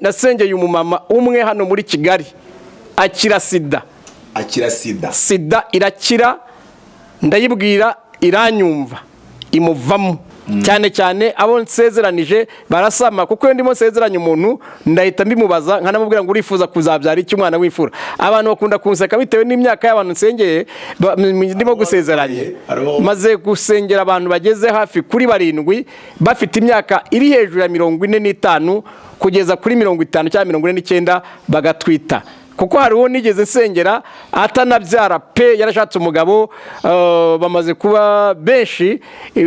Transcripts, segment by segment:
Nasengeye umumama umwe hano muri Kigali akira sida. Akira sida. Sida irakira, ndayibwira iranyumva, imuvamo. Cyane cyane abo nsezeranije barasama, kuko iyo ndimo nsezeranya umuntu ndahita mbimubaza, nkanamubwira ngo: "Urifuza kuzabyara iki, umwana w'imfura?" Abantu bakunda kunseka bitewe n'imyaka y'abantu nsengeye, ndimo gusezeranya. Maze gusengera abantu bageze hafi kuri barindwi, bafite imyaka iri hejuru ya 45 kugeza kuri 50 cyangwa 49, bagatwita. Kuko hari uwo nigeze nsengera atanabyara pe, yarashatse umugabo, bamaze kuba benshi,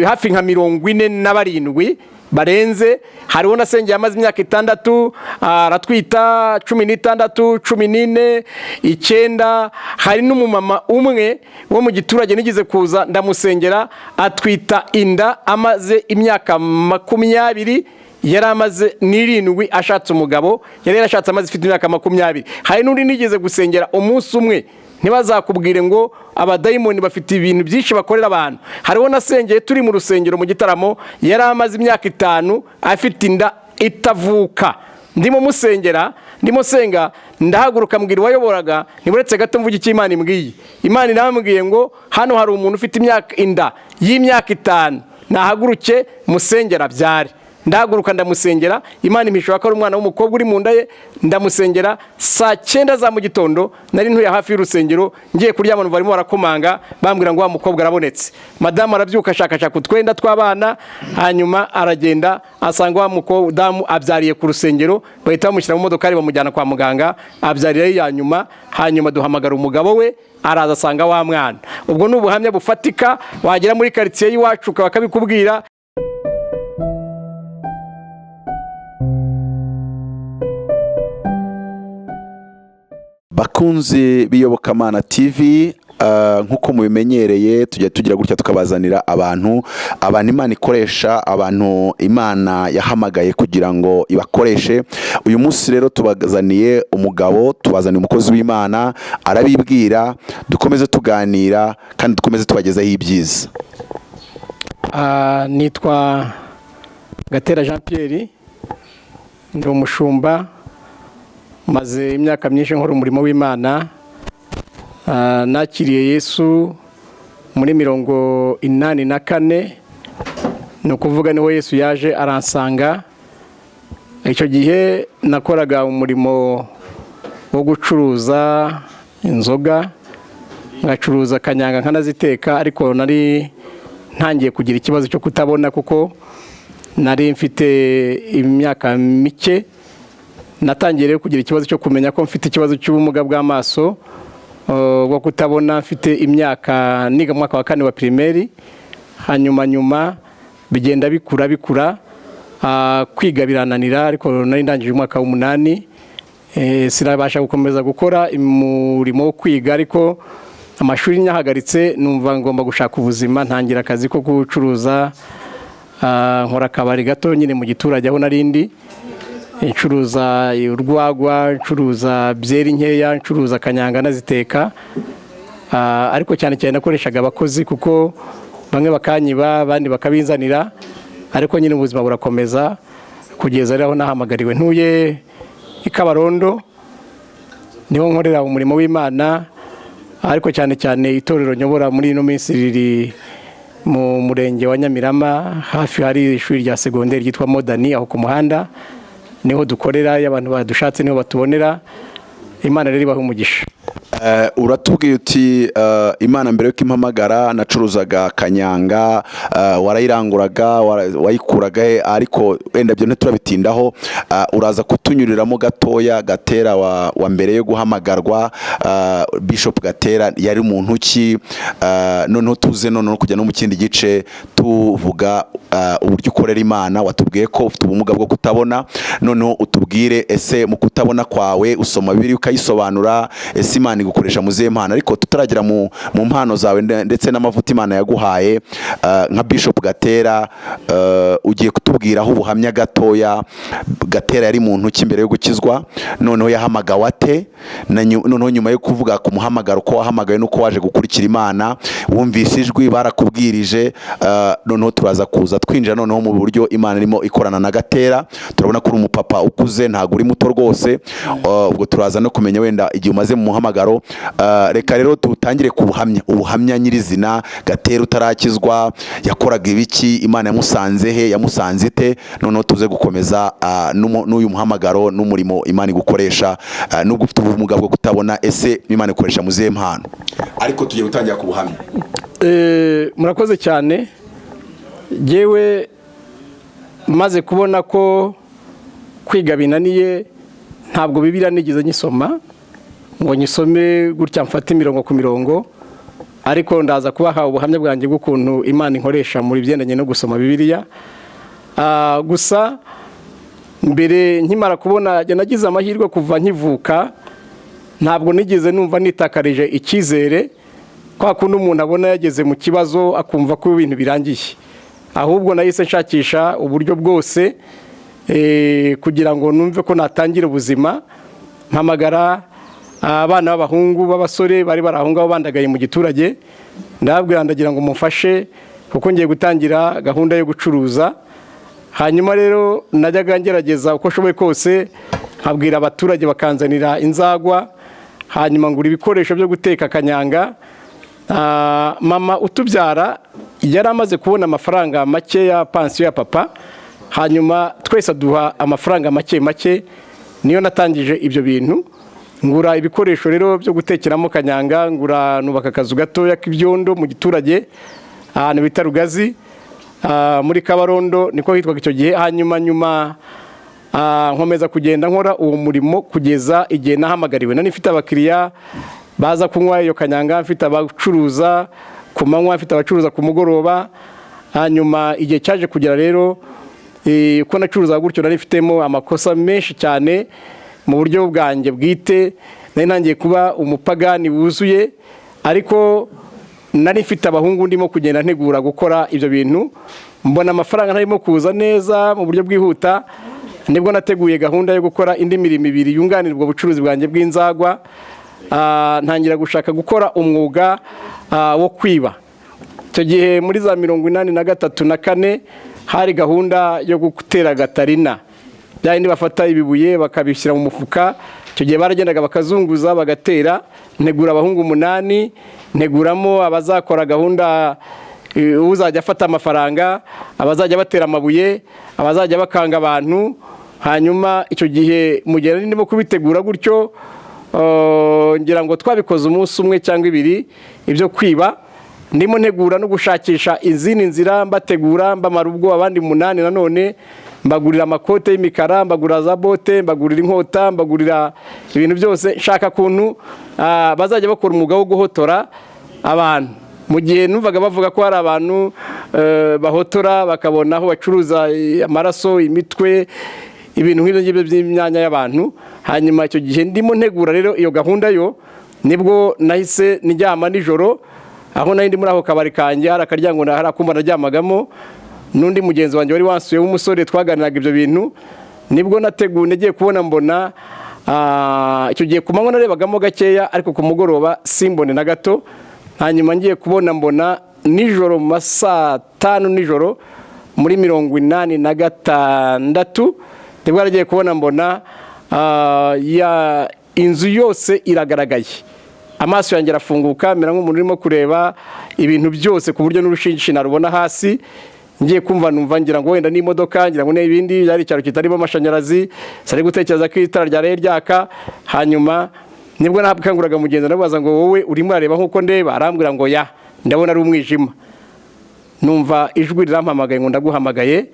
hafi nka 47 barenze. Hari uwo nasengeye amaze imyaka 6 aratwita, 16, 14, 9. Hari n'umumama umwe wo mu giturage nigeze kuza ndamusengera, atwita inda amaze imyaka 27 yari amaze n'irindwi ashatse umugabo. Yari yarashatse amaze ifite imyaka 20. Hari n'undi nigeze gusengera umunsi umwe. Ntibazakubwire ngo abadayimoni bafite ibintu byinshi bakorera abantu. Hariho nasengeye turi mu rusengero mu gitaramo, yari amaze imyaka 5 afite inda itavuka. Ndimo musengera, ndimo senga, ndahaguruka mbwira uwayoboraga: "Ntiburetse gato mvuge icyo Imana imbwiye. Imana irambwiye ngo hano hari umuntu ufite imyaka inda y'imyaka 5, nahaguruke musengera abyare." Ndahaguruka ndamusengera, Imana impishura ko ari umwana w'umukobwa uri mu nda ye. Ndamusengera saa 9 za mu gitondo, nari ntuye hafi y'urusengero, ngiye kuryama numva barimo barakomanga, bambwira ngo wa mukobwa arabonetse. Madamu arabyuka, ashakashaka utwenda tw'abana, hanyuma aragenda asanga wa mudamu abyariye ku rusengero. Bahita bamushyira mu modokari bamujyana kwa muganga, abyarirayo ya nyuma. Hanyuma duhamagara umugabo we, araza asanga wa mwana. Ubwo ni ubuhamya bufatika, wagera muri karitsiye y'iwacu bakabikubwira. Bakunzi b'Iyobokamana TV, nk'uko mubimenyereye, tujya tugira gutya tukabazanira abantu Imana ikoresha, abantu Imana yahamagaye kugira ngo ibakoreshe. Uyu munsi rero tubazaniye umugabo, tubazaniye umukozi w'Imana, arabibwira, dukomeze tuganira kandi dukomeze tubagezaho ibyiza. Nitwa Gatera Jean Pierre, ndi umushumba, maze imyaka myinshi nkora umurimo w'Imana. Nakiriye Yesu muri 84, ni ukuvuga niho Yesu yaje aransanga. Icyo gihe nakoraga umurimo wo gucuruza inzoga, ngacuruza kanyanga nkanaziteka, ariko nari ntangiye kugira ikibazo cyo kutabona, kuko nari mfite imyaka mike. Natangiye rero kugira ikibazo cyo kumenya ko mfite ikibazo cy'ubumuga bw'amaso, bwo kutabona, mfite imyaka niga mu mwaka wa kane wa primaire. Hanyuma nyuma bigenda bikura bikura, kwiga birananira, ariko nari ndangije umwaka w'umunani. Sinabasha gukomeza gukora umurimo wo kwiga, ariko amashuri nyahagaritse, numva ngomba gushaka ubuzima, ntangira akazi ko gucuruza. Nkora akabari gato nyine mu giturage aho narindi, ncuruza urwagwa, ncuruza byeri nkeya, ncuruza kanyanga naziteka. Ariko cyane cyane nakoreshaga abakozi, kuko bamwe bakanyiba, abandi bakabinzanira, ariko nyine ubuzima burakomeza kugeza rero aho nahamagariwe. Ntuye i Kabarondo, niho nkorera umurimo w'Imana, ariko cyane cyane itorero nyobora muri ino minsi riri mu murenge wa Nyamirama, hafi hari ishuri rya segonderi ryitwa Modani, aho ku muhanda niho dukorera. Iyo abantu badushatse niho batubonera. Imana rero ibaha umugisha. Uratubwiye uti Imana mbere yuko impamagara nacuruzaga kanyanga, warayiranguraga, wayikuraga he? Ariko wenda ibyo ntiturabitindaho, uraza kutunyuriramo gatoya. Gatera wa mbere yo guhamagarwa, Bishop Gatera yari muntu ki? Noneho tuze noneho kujya no mu kindi gice tuvuga uburyo ukorera Imana. Watubwiye ko ufite ubumuga bwo kutabona, noneho utubwire: ese mu kutabona kwawe usoma Bibiliya ukayisobanura? Ese Imana Imana igukoresha mu zihe mpano? Ariko tutaragera mu mpano zawe ndetse n'amavuta Imana yaguhaye, nka Bishop Gatera, ugiye kutubwiraho ubuhamya gatoya. Gatera yari muntu ki mbere yo gukizwa? Noneho yahamagawe ate? Noneho nyuma yo kuvuga ku muhamagaro, ko wahamagawe n'uko waje gukurikira Imana, wumvise ijwi, barakubwirije, noneho turaza kuza twinjira noneho mu buryo Imana irimo ikorana na Gatera. Turabona ko uri umupapa ukuze, ntabwo uri muto rwose. Ubwo turaza no kumenya wenda igihe umaze mu muhamagaro. Reka rero tutangire ku buhamya, ubuhamya nyirizina. Gatera utarakizwa yakoraga ibiki? Imana yamusanze he? Yamusanze ite? Noneho tuze gukomeza n'uyu muhamagaro n'umurimo Imana igukoresha, nubwo ufite ubumuga bwo kutabona. Ese Imana ikoresha mu zihe mpano? Ariko tugiye gutangira ku buhamya. Murakoze cyane. Yewe, maze kubona ko kwiga binaniye, ntabwo Bibiliya nigeze nyisoma ngo nyisome gutya mfate imirongo ku mirongo, ariko ndaza kubaha ubuhamya bwanjye bw'ukuntu Imana inkoresha muri bigendanye no gusoma Bibiliya. Gusa mbere, nkimara kubona, njye nagize amahirwe kuva nkivuka ntabwo nigeze numva nitakarije icyizere, kwa kundi umuntu abona yageze mu kibazo akumva ko ibintu birangiye. Ahubwo nahise nshakisha uburyo bwose kugira ngo numve ko natangira ubuzima. Mpamagara abana b'abahungu b'abasore bari bari aho ngaho bandagaye mu giturage, ndababwira, ndagira ngo mumfashe kuko ngiye gutangira gahunda yo gucuruza. Hanyuma rero najyaga ngerageza uko nshoboye kose, nkabwira abaturage bakanzanira inzagwa, hanyuma ngura ibikoresho byo guteka kanyanga. Mama utubyara yari amaze kubona amafaranga make ya pansiyo ya papa, hanyuma twese aduha amafaranga make make, niyo natangije ibyo bintu. Ngura ibikoresho rero byo gutekeramo kanyanga, ngura, nubaka akazu gatoya k'ibyondo mu giturage ahantu bita Rugazi, muri Kabarondo niko hitwaga icyo gihe. Hanyuma nyuma nkomeza kugenda nkora uwo murimo kugeza igihe nahamagariwe. Nari mfite abakiriya baza kunywa iyo kanyanga, mfite abacuruza ku manywa, mfite abacuruza ku mugoroba. Hanyuma igihe cyaje kugera rero, uko nacuruzaga gutyo nari mfitemo amakosa menshi cyane mu buryo bwanjye bwite. Nari ntangiye kuba umupagani wuzuye, ariko nari mfite abahungu ndimo kugenda ntegura gukora ibyo bintu. Mbona amafaranga ntarimo kuza neza mu buryo bwihuta, nibwo nateguye gahunda yo gukora indi mirimo ibiri yunganira ubwo bucuruzi bwanjye bw'inzagwa. Ntangira gushaka gukora umwuga wo kwiba. Icyo gihe muri za 83 na 4 hari gahunda yo gutera gatarina, bya bindi bafata ibibuye bakabishyira mu mufuka. Icyo gihe baragendaga bakazunguza bagatera. Ntegura abahungu umunani, nteguramo abazakora gahunda, uzajya afata amafaranga, abazajya batera amabuye, abazajya bakanga abantu. Hanyuma icyo gihe mu gihe nari ndimo kubitegura gutyo, ngira ngo twabikoze umunsi umwe cyangwa ibiri ibyo kwiba, ndimo ntegura no gushakisha izindi nzira, mbategura, mbamara ubwo abandi munani nanone, mbagurira amakote y'imikara, mbagurira za bote, mbagurira inkota, mbagurira ibintu byose, nshaka kuntu bazajya bakora umwuga wo guhotora abantu. Mu gihe numvaga bavuga ko hari abantu bahotora bakabona aho bacuruza amaraso, imitwe, ibintu nk'ibyo ngibyo by'imyanya y'abantu. Hanyuma icyo gihe ndimo ntegura rero iyo gahunda yo, nibwo nahise ndyama nijoro aho nari ndi muri ako kabari kanjye. Hari akaryango, hari akumba naryamagamo n'undi mugenzi wanjye wari wansuye w'umusore, twaganiraga ibyo bintu. Nibwo nateguye, nagiye kubona mbona, icyo gihe ku manywa narebagamo gakeya, ariko ku mugoroba simbone na gato. Hanyuma ngiye kubona mbona nijoro mu ma saa 5 nijoro muri 86, nibwo naragiye kubona mbona ya inzu yose iragaragaye. Amaso yanjye arafunguka, mera nk'umuntu urimo kureba ibintu byose ku buryo n'urushinge narubona hasi. Ngiye kumva numva ngira ngo wenda n'imodoka, ngira ngo n'ibindi. Byari icyaro kitarimo amashanyarazi, sari gutekereza ko itara ryaraye ryaka. Hanyuma nibwo nakanguraga mugenzi, ndamubaza ngo: "Wowe urimo urareba nk'uko ndeba?" Arambwira ngo: "Ya, ndabona ari umwijima." Numva ijwi rirampamagaye ngo: "Ndaguhamagaye,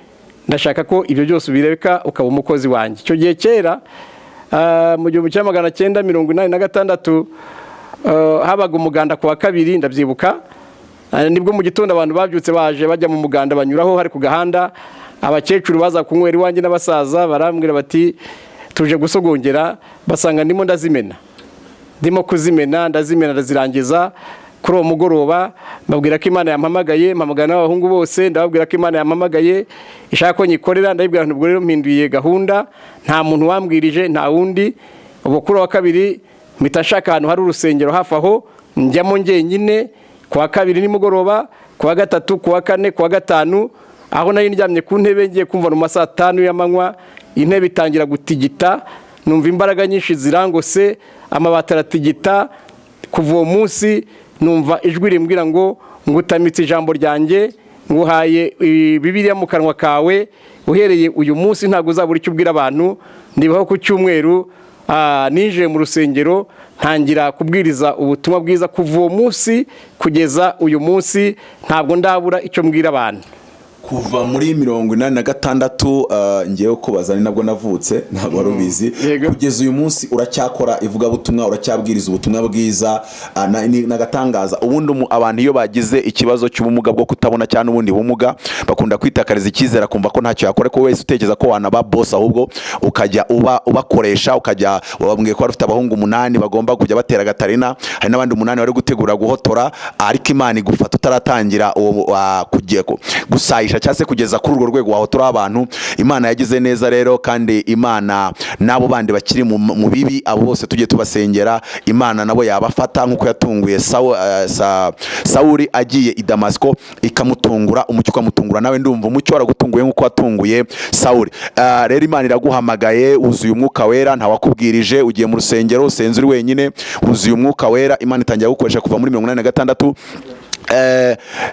ndashaka ko ibyo byose ubireka ukaba umukozi wanjye." Icyo gihe kera, mu 1986, habaga umuganda ku wa kabiri, ndabyibuka. Nibwo mu gitondo abantu babyutse baje bajya mu muganda, banyuraho hari ku gahanda. Abakecuru baza kunywera iwanjye n'abasaza barambwira bati: "Tuje gusogongera." Basanga ndimo ndazimena. Ndimo kuzimena, ndazimena, ndazirangiza. Kuri uwo mugoroba mbabwira ko Imana yampamagaye, mpamagara n'abahungu bose, ndababwira ko Imana yampamagaye, ishaka ko nyikorera. Ndabibwira nti: "Ubwo rero mpinduye gahunda." Nta muntu wambwirije, nta wundi. Ubu kuri uwa kabiri mpita nshaka ahantu hari urusengero hafi aho, njyamo njyenyine ku wa kabiri nimugoroba, ku wa gatatu, ku wa kane, ku wa gatanu. Aho nari ndyamye ku ntebe, ngiye kumva mu ma saa 5 y'amanywa intebe itangira gutigita, numva imbaraga nyinshi zirangose, amabati aratigita. Kuva uwo munsi numva ijwi rimbwira ngo: "Ngutamitse ijambo ryanjye, nguhaye Bibiliya mu kanwa kawe, uhereye uyu munsi ntabwo uzabura icyo ubwira abantu." Nibaho ku cyumweru ninjiye mu rusengero, ntangira kubwiriza ubutumwa bwiza. Kuva uwo munsi kugeza uyu munsi ntabwo ndabura icyo mbwira abantu. Kuva muri 86, ngewe kubaza ni nabwo navutse, ntabwo wari ubizi. Yego. Kugeza uyu munsi uracyakora ivugabutumwa, uracyabwiriza ubutumwa bwiza, n'agatangaza. Ubundi abantu iyo bagize ikibazo cy'ubumuga bwo kutabona cyangwa n'ubundi bumuga, bakunda kwitakariza icyizere, akumva ko ntacyo yakora, ko wese utekereza ko wanaba boss, ahubwo ukajya uba ubakoresha, ukajya wababwiye ko wari ufite abahungu umunani bagomba kujya batera gatarina, hari n'abandi umunani bari gutegura guhotora, ariko Imana igufata utaratangira uwo kugiye gusayisha cyangwa se kugeza kuri urwo rwego wahotora abantu. Imana yagize neza rero, kandi Imana n'abo bandi bakiri mu bibi, abo bose tujye tubasengera, Imana nabo yabafata nk'uko yatunguye Sawuli agiye i Damasiko, ikamutungura, umucyo ukamutungura. Nawe ndumva umucyo waragutunguye nk'uko watunguye Sawuli. Rero Imana iraguhamagaye, wuzuye Umwuka Wera, ntawakubwirije, ugiye mu rusengero, usenze uri wenyine, wuzuye Umwuka Wera, Imana itangira gukoresha kuva muri 86.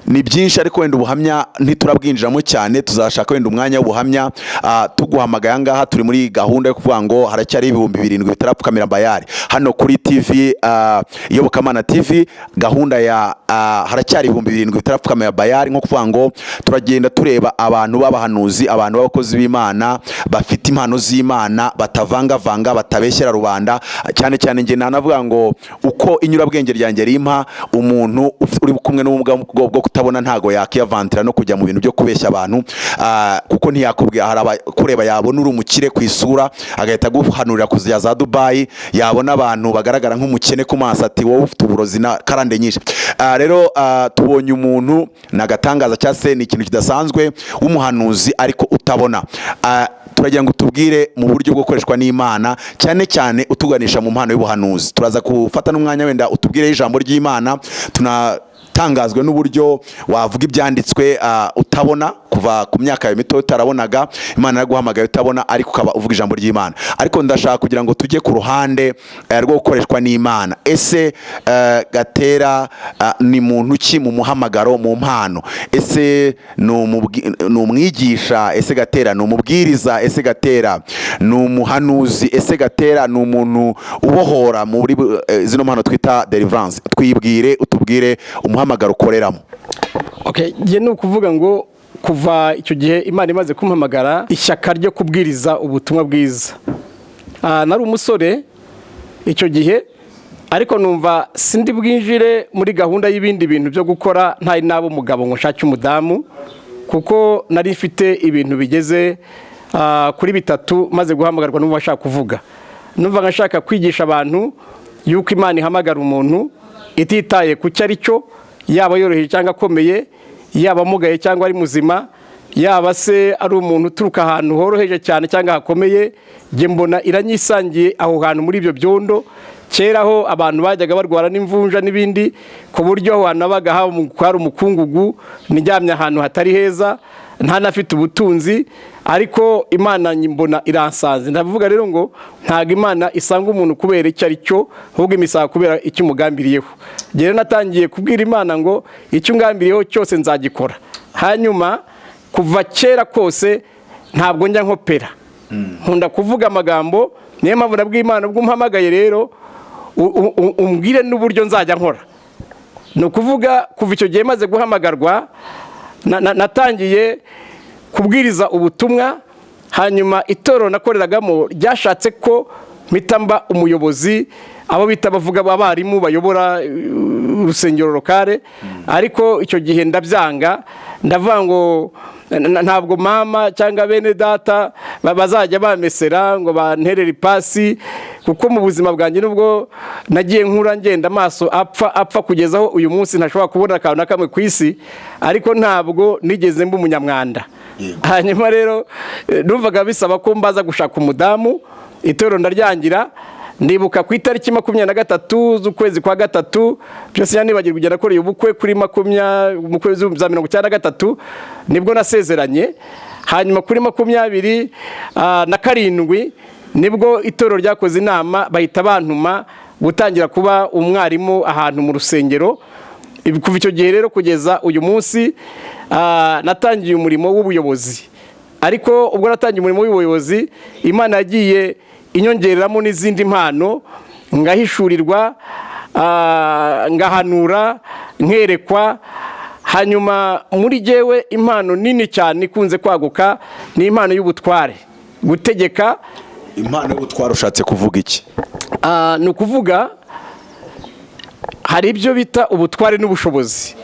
Ni byinshi, ariko wenda ubuhamya ntiturabwinjiramo cyane, tuzashaka wenda umwanya w'ubuhamya. Tuguhamagaye ahangaha, turi muri gahunda yo kuvuga ngo haracyari 7000 bitarapfukamira Bayari hano kuri TV Iyobokamana TV, gahunda ya haracyari 7000 bitarapfukamira Bayari, nko kuvuga ngo turagenda tureba abantu b'abahanuzi, abantu b'abakozi b'Imana bafite impano z'Imana, batavangavanga, batabeshyera rubanda. Cyane cyane njye nanavuga ngo uko inyurabwenge ryanjye rimpa, umuntu uri kumwe n'ubumuga bwo kutabona ntago yakiyavantira no kujya mu bintu byo kubeshya abantu, kuko ntiyakubwira. Hari abakureba, yabona uri umukire ku isura, agahita aguhanurira kuzajya za Dubayi, yabona abantu bagaragara nk'umukene ku maso, ati: "Wowe ufite uburozi na karande nyinshi." Rero tubonye umuntu, ni agatangaza cyangwa se ni ikintu kidasanzwe, w'umuhanuzi ariko utabona. Turagira ngo tubwire mu buryo bwo gukoreshwa n'Imana, cyane cyane utuganisha mu mpano y'ubuhanuzi. Turaza gufata n'umwanya wenda utubwire ijambo ry'Imana, tunatangazwe n'uburyo wavuga ibyanditswe utabona. Kuva ku myaka yawe mito utarabonaga, Imana yaraguhamagaye utabona, ariko ukaba uvuga ijambo ry'Imana. Ariko ndashaka kugira ngo tujye ku ruhande rwo gukoreshwa n'Imana. Ese Gatera ni muntu ki mu muhamagaro, mu mpano? Ese ni umwigisha? Ese Gatera ni umubwiriza? Ese Gatera ni umuhanuzi? Ese Gatera ni umuntu ubohora muri zino mpano twita deliverance? Twibwire, utubwire umuhamagaro ukoreramo. Okay, njye ni ukuvuga ngo kuva icyo gihe Imana imaze kumpamagara, ishyaka ryo kubwiriza ubutumwa bwiza, nari umusore icyo gihe, ariko numva sindi bwinjire muri gahunda y'ibindi bintu byo gukora ntari naba umugabo ngo nshake umudamu, kuko nari mfite ibintu bigeze kuri bitatu maze guhamagarwa. Numva nshaka kuvuga, numva nshaka kwigisha abantu yuko Imana ihamagara umuntu ititaye ku cyo ari cyo, yaba yoroheje cyangwa akomeye, yaba amugaye cyangwa ari muzima, yaba se ari umuntu uturuka ahantu horoheje cyane cyangwa hakomeye. Njye mbona iranyisangiye aho hantu muri ibyo byondo. Kera aho abantu bajyaga barwara n'imvunja n'ibindi, ku buryo aho hantu habaga hari umukungugu, niryamye ahantu hatari heza, ntanafite ubutunzi, ariko Imana mbona iransanze. Ndavuga rero ngo ntabwo Imana isanga umuntu kubera icyo ari cyo, ahubwo imisanga kubera icyo umugambiriyeho. Njye rero natangiye kubwira Imana ngo icyo ungambiriyeho cyose nzagikora. Hanyuma kuva kera kose ntabwo njya nkopera, nkunda kuvuga amagambo. Niyo mpamvu nabwiye Imana: "Ubwo umpamagaye rero, umbwire n'uburyo nzajya nkora." Ni ukuvuga kuva icyo gihe maze guhamagarwa, natangiye kubwiriza ubutumwa. Hanyuma itorero nakoreragamo ryashatse ko mpita mba umuyobozi, abo bita bavuga abarimu bayobora urusengero locale, ariko icyo gihe ndabyanga. Ndavuga ngo ntabwo mama cyangwa bene data bazajya bamesera ngo banterere ipasi, kuko mu buzima bwanjye nubwo nagiye nkura ngenda amaso apfa apfa kugeza aho uyu munsi ntashobora kubona akantu na kamwe ku isi, ariko ntabwo nigeze mba umunyamwanda. Hanyuma rero numvaga bisaba ko mbaza gushaka umudamu, itorero ndaryangira. Ndibuka ku itariki 23 z'ukwezi kwa gatatu, byose nibagirwa kugenda nakoreye ubukwe kuri 20 mu kwezi za 93, nibwo nasezeranye. Hanyuma kuri 27 nibwo itorero ryakoze inama, bahita bantuma gutangira kuba umwarimu ahantu mu rusengero. Kuva icyo gihe rero kugeza uyu munsi natangiye umurimo w'ubuyobozi. Ariko ubwo natangiye umurimo w'ubuyobozi, Imana yagiye inyongereramo n'izindi mpano, ngahishurirwa, ngahanura, nkerekwa. Hanyuma muri jyewe impano nini cyane ikunze kwaguka ni impano y'ubutware, gutegeka. Impano y'ubutware ushatse kuvuga iki? Ni ukuvuga hari ibyo bita ubutware n'ubushobozi.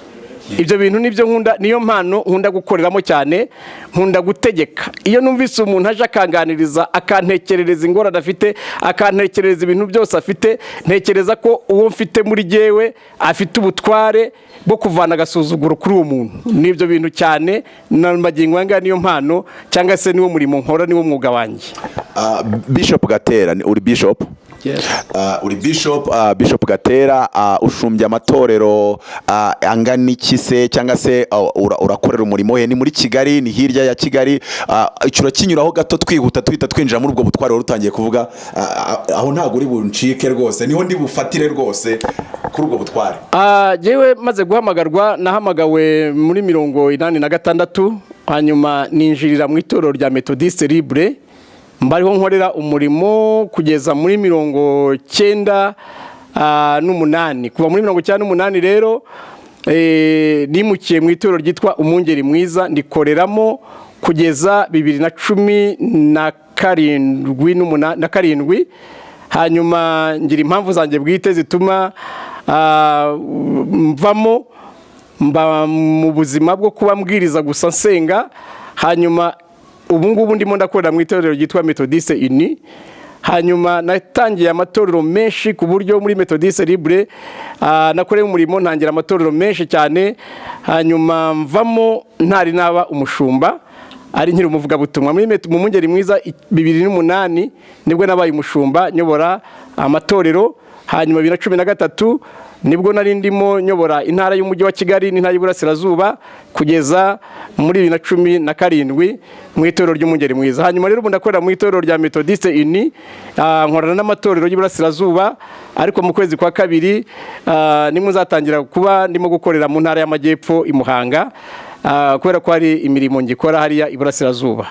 Ibyo bintu nibyo nkunda, niyo mpano nkunda gukoreramo cyane. Nkunda gutegeka. Iyo numvise umuntu aje akanganiriza, akantekerereza ingorane afite, akantekerereza ibintu byose afite, ntekereza ko uwo mfite muri jyewe afite ubutware bwo kuvana agasuzuguro kuri uwo muntu. N'ibyo bintu cyane na magingo aya ngaya niyo mpano cyangwa se niwo murimo nkora, niwo mwuga wanjye. Bishop Gatera, uri bishop? Yes. Uri bishop, Bishop Gatera, ushumbye amatorero angana iki se, cyangwa se urakorera umurimo he? Ni muri Kigali, ni hirya ya Kigali? Icyo urakinyuraho gato twihuta, tuhita twinjira muri ubwo butware wari utangiye kuvuga. Aho ntabwo uri buncike rwose, niho ndi bufatire rwose kuri ubwo butware. Jyewe maze guhamagarwa, nahamagawe muri 86, hanyuma ninjirira mu itorero rya Methodiste Libre, mbariho nkorera umurimo kugeza muri 98. Kuva muri 98 rero nimukiye mu itorero ryitwa Umwungeri Mwiza, ndikoreramo kugeza 2017 na karindwi. Hanyuma ngira impamvu zanjye bwite zituma mvamo, mba mu buzima bwo kuba mbwiriza gusa, nsenga. Hanyuma ubu ngubu ndimo ndakorera mu itorero ryitwa Methodiste Uni. Hanyuma natangiye amatorero menshi, ku buryo muri Methodiste Libre nakoreye umurimo, ntangira amatorero menshi cyane. Hanyuma mvamo ntari naba umushumba, ari nkiri umuvugabutumwa. Muri mu Mungeri Mwiza 2008 nibwo nabaye umushumba, nyobora amatorero. Hanyuma 2013 nibwo nari ndimo nyobora intara y'Umujyi wa Kigali n'intara y'Iburasirazuba, kugeza muri 2017 mu itorero ry'Umungeri Mwiza. Hanyuma rero ubu ndakorera mu itorero rya Methodiste Uni, nkorana n'amatorero y'Iburasirazuba, ariko mu kwezi kwa kabiri nimwe nzatangira kuba ndimo gukorera mu ntara y'Amajyepfo i Muhanga, kubera ko hari imirimo ngikora hariya Iburasirazuba.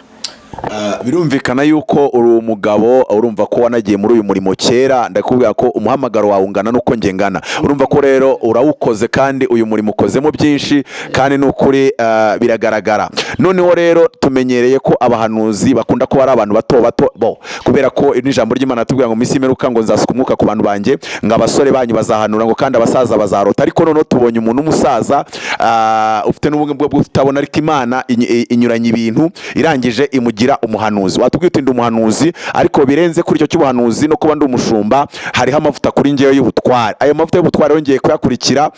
Birumvikana yuko uri umugabo, urumva ko wanagiye muri uyu murimo kera. Ndakubwira ko umuhamagaro wawe ungana n'uko njye ngana. Urumva ko rero urawukoze, kandi uyu murimo ukozemo byinshi, kandi ni ukuri biragaragara. Noneho rero tumenyereye ko abahanuzi bakunda kuba ari abantu bato bato bo, kubera ko n'ijambo ry'Imana tubwira ngo mu minsi y'imperuka ngo nzasuka umwuka ku bantu banjye, ngo abasore banyu bazahanura, ngo kandi abasaza bazarota. Ariko noneho tubonye umuntu w'umusaza ufite n'ubumuga bwo kutabona, ariko Imana inyuranya ibintu, irangije imugira umuhanuzi. Watubwira uti: "Ndi umuhanuzi, ariko birenze kuri icyo cy'ubuhanuzi no kuba ndi umushumba, hariho amavuta kuri njyewe y'ubutware. Ayo mavuta y'ubutware yongeye kuyakurikira,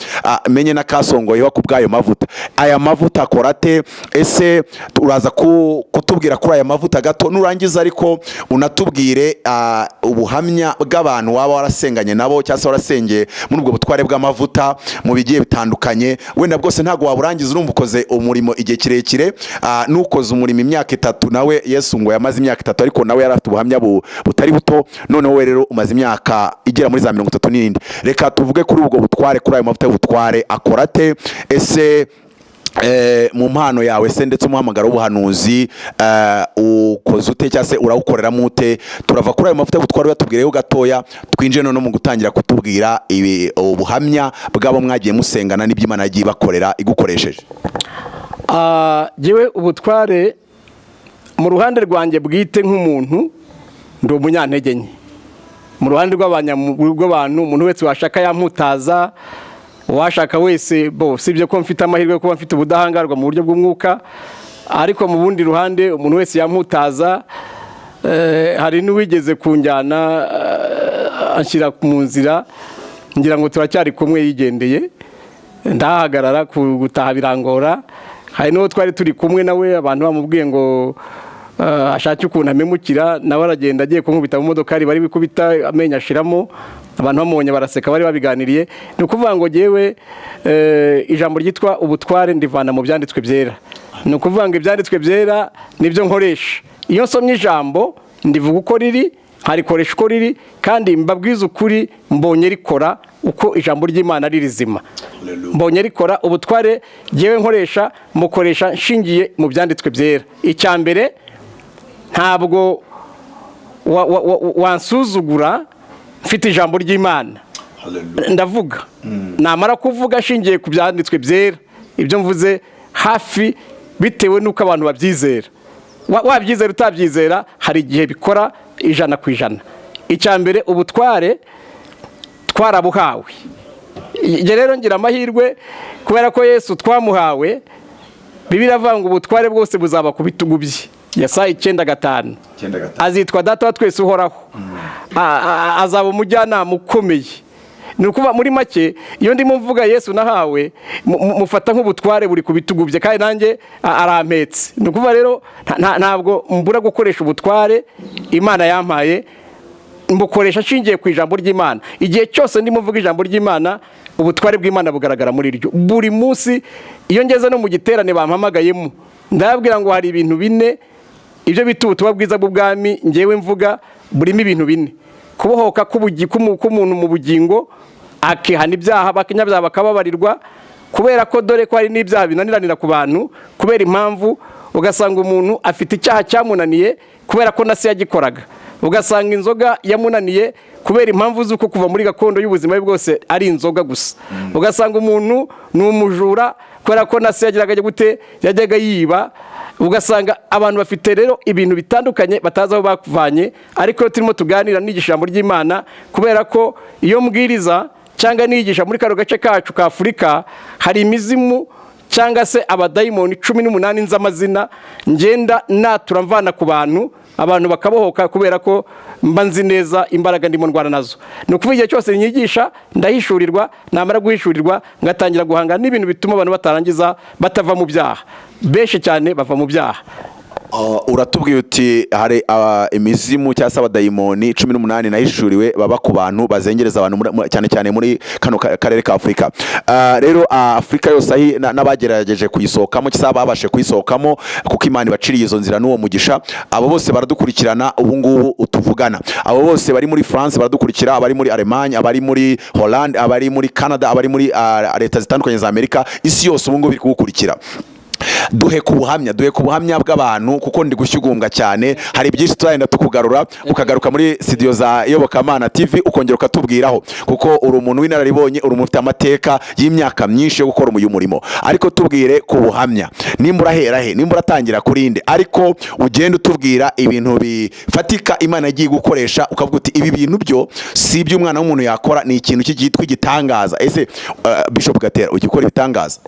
menye n'akasongoyeho ku bw'ayo mavuta. Aya mavuta akora ate ese?" Uraza kutubwira kuri aya mavuta gato nurangiza, ariko unatubwire ubuhamya bw'abantu waba warasenganye nabo cyangwa se warasengeye muri ubwo butware bw'amavuta mu bigiye bitandukanye. Wenda bwose ntabwo waburangiza, urumva ukoze umurimo igihe kirekire. N'ukoze umurimo imyaka 3 nawe, Yesu ngo yamaze imyaka 3, ariko nawe yari afite ubuhamya butari buto. Noneho we rero umaze imyaka igera muri za 30 n'indi. Reka tuvuge kuri ubwo butware, kuri ayo mavuta y'ubutware, akora ate ese? Mu mpano yawe se ndetse umuhamagaro w'ubuhanuzi ukoze ute, cyangwa se urawukoreramo ute? Turava kuri ayo mavuta y'ubutware uyatubwireho gatoya, twinjire noneho mu gutangira kutubwira ibi, ubuhamya bw'abo mwagiye musengana n'ibyo Imana yagiye ibakorera igukoresheje. Jyewe ubutware mu ruhande rwanjye bwite nk'umuntu, ndi umunyantege nke. Mu ruhande rw'abantu, umuntu wese washaka yamputaza. Uwashaka wese bo, sibyo ko mfite amahirwe yo kuba mfite ubudahangarwa mu buryo bw'umwuka, ariko mu bundi ruhande umuntu wese yamputaza. Hari n'uwigeze kunjyana, anshyira mu nzira, ngira ngo turacyari kumwe, yigendeye ndahagarara, gutaha birangora. Hari n'uwo twari turi kumwe nawe, abantu bamubwiye ngo ashake ukuntu amemukira, nawe aragenda, agiye kunkubita mu modokari, bari bikubita amenyo ashiramo, abantu bamubonye baraseka, bari babiganiriye. Ni ukuvuga ngo jyewe ijambo ryitwa ubutware ndivana mu byanditswe byera. Ni ukuvuga ngo ibyanditswe byera nibyo nkoresha. Iyo nsomye ijambo, ndivuga uko riri, nkarikoresha uko riri, kandi mbabwiza ukuri, mbonye rikora uko ijambo ry'Imana ari rizima, mbonye rikora. Ubutware jyewe nkoresha, mukoresha nshingiye mu byanditswe byera. Icya mbere, ntabwo wansuzugura mfite ijambo ry'Imana. Ndavuga, namara kuvuga nshingiye ku byanditswe byera, ibyo mvuze hafi, bitewe n'uko abantu babyizera, wabyizera utabyizera, hari igihe bikora 100%. Icya mbere, ubutware twarabuhawe. Njye rero ngira amahirwe kubera ko Yesu twamuhawe. Bibiliya iravuga ngo ubutware bwose buzaba ku bitugu bye, Yesaya 9:5. 9:5. Azitwa Data wa twese uhoraho, azaba umujyanama ukomeye. Ni ukuvuga muri make, iyo ndimo mvuga Yesu nahawe, mufata nk'ubutware buri ku bitugu bye, kandi nanjye arampetse. Ni ukuvuga rero ntabwo mbura gukoresha ubutware Imana yampaye, mbukoresha nshingiye ku ijambo ry'Imana. Igihe cyose ndimo mvuga ijambo ry'Imana, ubutware bw'Imana bugaragara muri ryo. Buri munsi iyo ngeze no mu giterane bampamagayemo, ndababwira ngo hari ibintu bine. Ibyo bita ubutumwa bwiza bw'ubwami ngewe mvuga burimo ibintu bine: kubohoka k'umuntu mu bugingo, akihana ibyaha, abanyabyaha bakababarirwa, kubera ko dore ko hari n'ibyaha binaniranira ku bantu kubera impamvu, ugasanga umuntu afite icyaha cyamunaniye kubera ko na se yagikoraga, ugasanga inzoga yamunaniye kubera impamvu z'uko kuva muri gakondo y'ubuzima bwe bwose ari inzoga gusa, ugasanga umuntu ni umujura kubera ko na se yagiraga gute, yajyaga yiba. Ugasanga abantu bafite rero ibintu bitandukanye batazi aho bavanye. Ariko iyo turimo tuganira, nigisha ijambo ry'Imana, kubera ko iyo mbwiriza cyangwa nigisha muri kano gace kacu ka Afurika, hari imizimu cyangwa se abadayimoni 18 nzi amazina, ngenda natura mvana ku bantu, abantu bakabohoka, kubera ko mba nzi neza imbaraga ndimo ndwana nazo. Ni ukuvuga igihe cyose nyigisha, ndahishurirwa, namara guhishurirwa ngatangira guhangana n'ibintu bituma abantu batarangiza, batava mu byaha. Benshi cyane bava mu byaha. Uratubwiye uti hari imizimu cyangwa se abadayimoni 18 nahishuriwe baba ku bantu, bazengereza abantu cyane cyane muri kano karere ka Afurika. Rero Afurika yose ahi n'abagerageje kuyisohokamo cyangwa babashe kuyisohokamo, kuko Imana ibaciriye izo nzira n'uwo mugisha, abo bose baradukurikirana ubu ngubu utuvugana. Abo bose bari muri France baradukurikira, abari muri Allemagne, abari muri Hollande, abari muri Canada, abari muri leta zitandukanye za Amerika, isi yose ubu ngubu iri kugukurikira. Duhe ku buhamya bw'abantu, kuko ndi gushyugumbwa cyane. Hari byinshi tuzagenda tukugarura, ukagaruka muri studio za Iyobokamana TV, ukongera ukatubwiraho, kuko uri umuntu w'inararibonye, uri umuntu ufite amateka y'imyaka myinshi yo gukora uyu murimo. Ariko tubwire ku buhamya, nimba urahera he, nimba uratangira kuri nde, ariko ugende utubwira ibintu bifatika Imana yagiye gukoresha, ukavuga uti ibi bintu byo si iby'umwana w'umuntu yakora, ni ikintu cyitwa igitangaza. Ese Bishop Gatera, ujya ukora ibitangaza?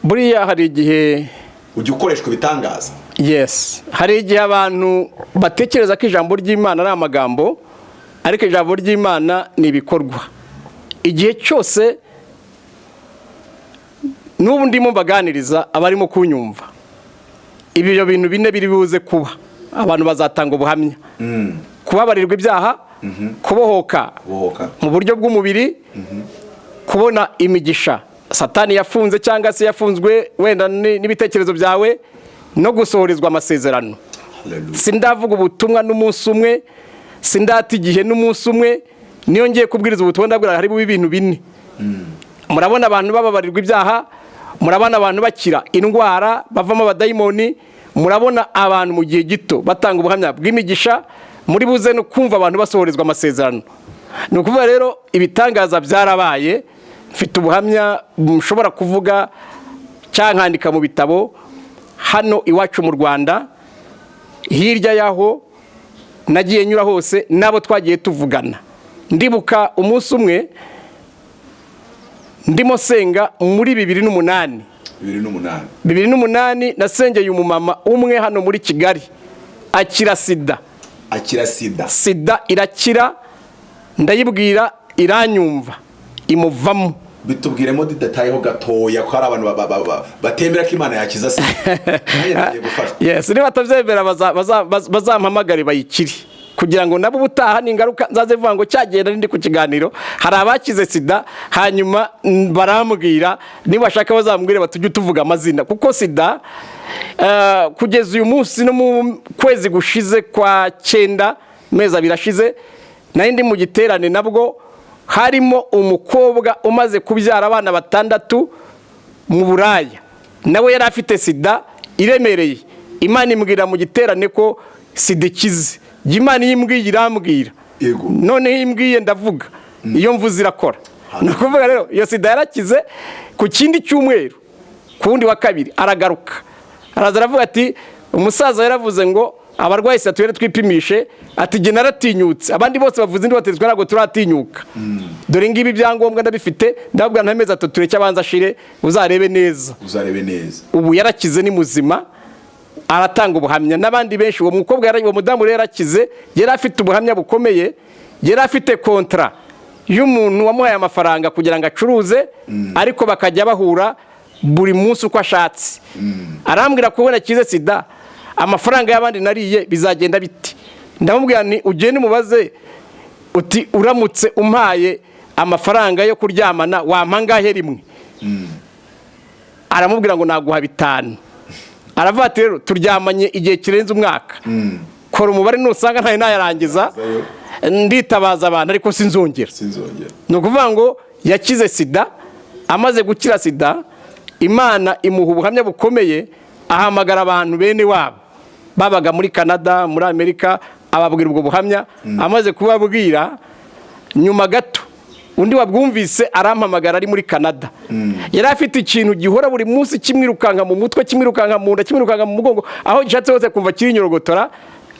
Buriya hari igihe Ujya ukoreshwa ibitangaza? Yes, hari igihe abantu batekereza ko ijambo ry'Imana ari amagambo, ariko ijambo ry'Imana ni ibikorwa. Igihe cyose n'ubu ndimo mbaganiriza, abarimo kunyumva, ibyo bintu bine biri buze kuba, abantu bazatanga ubuhamya: kubabarirwa ibyaha, kubohoka Kubohoka. mu buryo bw'umubiri, kubona imigisha Satani yafunze cyangwa se yafunzwe wenda n'ibitekerezo byawe, no gusohorezwa amasezerano. Sindavuga ubutumwa n'umunsi umwe, sindata igihe n'umunsi umwe. Niyo ngiye kubwiriza ubutumwa, ndabwira hari bube ibintu bine: murabona abantu bababarirwa ibyaha, murabona abantu bakira indwara bavamo abadayimoni, murabona abantu mu gihe gito batanga ubuhamya bw'imigisha, muri buze no kumva abantu basohorezwa amasezerano. Ni ukuvuga rero ibitangaza byarabaye. Mfite ubuhamya mushobora kuvuga cyangwa nkandika mu bitabo, hano iwacu mu Rwanda, hirya y'aho nagiye nyura hose, n'abo twagiye tuvugana. Ndibuka umunsi umwe ndimo senga muri 2008. 2008. 2008 nasengeye umumama umwe hano muri Kigali, akira sida. Akira sida. Sida irakira, ndayibwira iranyumva, imuvamo. Bitubwiremo didatayeho gatoya, ko hari abantu batemera ko Imana yakiza sida. Nanjye nagiye gufashwa. Yes, niba batabyemera bazampamagare bayikire, kugira ngo nabo ubutaha ningaruka nzaze vuga ngo cyagenda ndi ku kiganiro hari abakize sida, hanyuma barambwira, nibashaka bazambwire batujye tuvuga amazina, kuko sida kugeza uyu munsi no mu kwezi gushize kwa 9, mezi abiri ashize, nari ndi mu giterane, nabwo harimo umukobwa umaze kubyara abana 6 mu Buraya, nawe yari afite sida iremereye. Imana imbwira mu giterane ko sida ikize. Imana iyo imbwiye irambwira. Noneho iyo imbwiye ndavuga, iyo mvuze irakora. Ni ukuvuga rero iyo sida yarakize. Ku kindi cyumweru, ku wundi wa kabiri, aragaruka, araza aravuga ati umusaza yaravuze ngo abarwayi sida tugere twipimishe, ati jye naratinyutse, abandi bose bavuze indi batezwe ntabwo turatinyuka, dore ngibi ibyangombwa ndabifite. Ndababwira nta mezi 3 tureke abanza ashire, uzarebe neza. Uzarebe neza. Ubu yarakize, ni muzima, aratanga ubuhamya n'abandi benshi. Uwo mukobwa uwo mudamu rero yarakize, yari afite ubuhamya bukomeye, yari afite kontra y'umuntu wamuhaye amafaranga kugira ngo acuruze, ariko bakajya bahura buri munsi uko ashatse. Arambwira ko ubona akize sida, amafaranga y'abandi nariye bizagenda biti? Ndamubwira nti ugende umubaze uti uramutse umpaye amafaranga yo kuryamana wampa angahe rimwe? Aramubwira ngo naguha 5. Aravuga ati rero turyamanye igihe kirenze umwaka, kora umubare nusanga ntayo nayarangiza nditabaza abantu, ariko sinzongera. Sinzongera. Ni ukuvuga ngo yakize sida. Amaze gukira sida, Imana imuha ubuhamya bukomeye, ahamagara abantu bene wabo babaga muri Canada, muri Amerika, ababwira ubwo buhamya. Amaze kubabwira, nyuma gato undi wabwumvise arampamagara ari muri Canada. Yari afite ikintu gihora buri munsi kimwirukanka mu mutwe, kimwirukanka mu nda, kimwirukanka mu mugongo, aho gishatse hose kumva kirinyorogotora.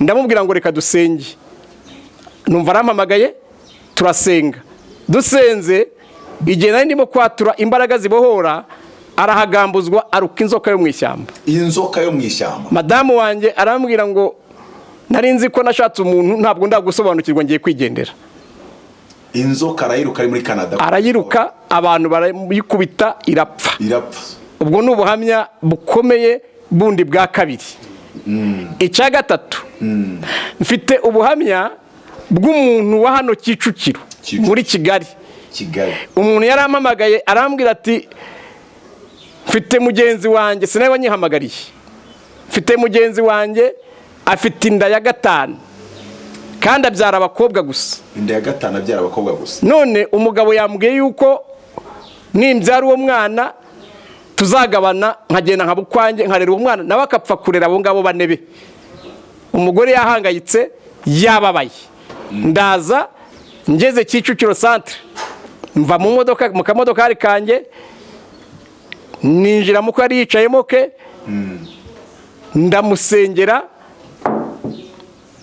Ndamubwira ngo reka dusenge. Numva arampamagaye, turasenga. Dusenze, igihe nari ndimo kwatura imbaraga zibohora, arahagambuzwa, aruka inzoka yo mu ishyamba. Inzoka yo mu ishyamba. Madamu wanjye arambwira ngo nari nzi ko nashatse umuntu, ntabwo ndagusobanukirwa, ngiye kwigendera. Inzoka arayiruka ari muri Canada. Arayiruka, abantu barayikubita, irapfa. Irapfa. Ubwo ni ubuhamya bukomeye bundi bwa kabiri. Icya gatatu, mfite ubuhamya bw'umuntu wa hano Kicukiro, muri Kigali. Kigali. Umuntu yarampamagaye arambwira ati mfite mugenzi wanjye, sinawe wanyihamagariye, mfite mugenzi wanjye afite inda ya 5 kandi abyara abakobwa gusa. Inda ya 5 abyara abakobwa gusa. None umugabo yambwiye yuko nimbyara uwo mwana tuzagabana, nkagenda nkaba ukwanjye, nkarera uwo mwana, nawe akapfa kurera abo ngabo banebe. Umugore yahangayitse, yababaye. Ndaza ngeze Kicukiro centre, mva mu modoka, mu kamodokari kanjye, ninjira muko yari yicayemo ke, ndamusengera,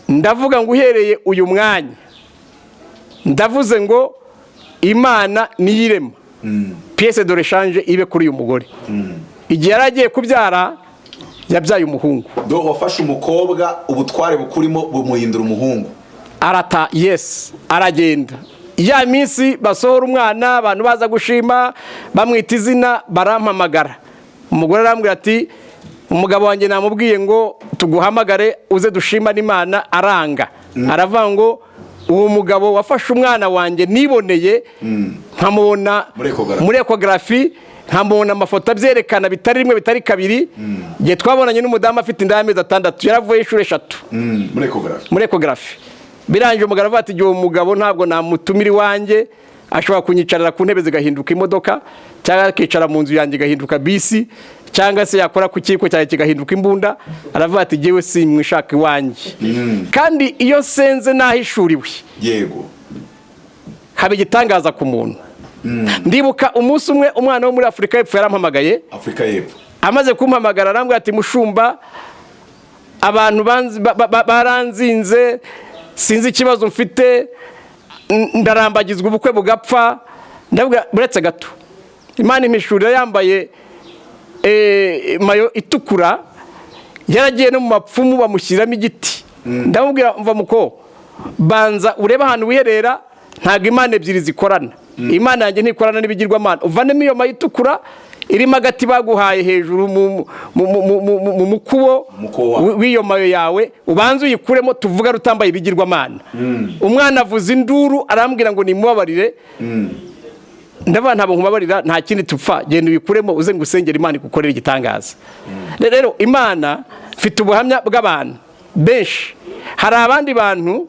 ndavuga ngo uhereye uyu mwanya ndavuze ngo Imana niyirema, pièce de rechange ibe kuri uyu mugore. Igihe yari agiye kubyara yabyaye umuhungu. Do wafashe umukobwa, ubutware bukurimo bumuhindura umuhungu. Arata, yes, aragenda. Ya minsi basohora umwana, abantu baza gushima bamwita izina, barampamagara. Umugore arambwira ati umugabo wanjye namubwiye ngo tuguhamagare uze dushima n'Imana, aranga. Aravuga ngo uwo mugabo wafashe umwana wanjye niboneye, nkamubona muri ecography, nkamubona amafoto abyerekana, bitari rimwe bitari kabiri. Igihe twabonanye n'umudamu afite inda y'amezi 6, yaravuye inshuro 3 muri ecography. Muri ecography. Birangije umugabo avuga ati igihe uwo mugabo ntabwo namutumira iwanjye, ashobora kunyicarira ku ntebe zigahinduka imodoka, cyangwa akicara mu nzu yanjye igahinduka bisi, cyangwa se yakora ku kiko cyanjye kigahinduka imbunda. Aravuga ati jyewe simwishaka iwanjye. Kandi iyo nsenze nahishuriwe, yego, haba igitangaza ku muntu. Ndibuka umunsi umwe umwana wo muri Afurika y'Epfo yarampamagaye. Afurika y'Epfo. Amaze kumpamagara arambwira ati mushumba, abantu baranzinze, sinzi ikibazo mfite, Ndarambagizwa ubukwe bugapfa. Ndavuga buretse gato, Imana impishurira yambaye mayo itukura, yaragiye no mu bapfumu bamushyiramo igiti. Ndamubwira: "Mva muko, banza urebe ahantu wiherera. Ntabwo imana ebyiri zikorana, Imana yanjye ntikorana n'ibigirwamana. Uvanemo iyo mayo itukura irimo agati baguhaye hejuru mu mukubo Mukubo wawe. w'iyo mayo yawe, ubanze uyikuremo, tuvuga rutambaye ibigirwamana." Umwana avuza induru, arambwira ngo nimubabarire. Ndavuga: "Ntabwo nkubabarira, nta kindi tupfa. Genda uyikuremo, uze ngusengere, Imana igukorere igitangaza." Rero Imana, mfite ubuhamya bw'abantu benshi. Hari abandi bantu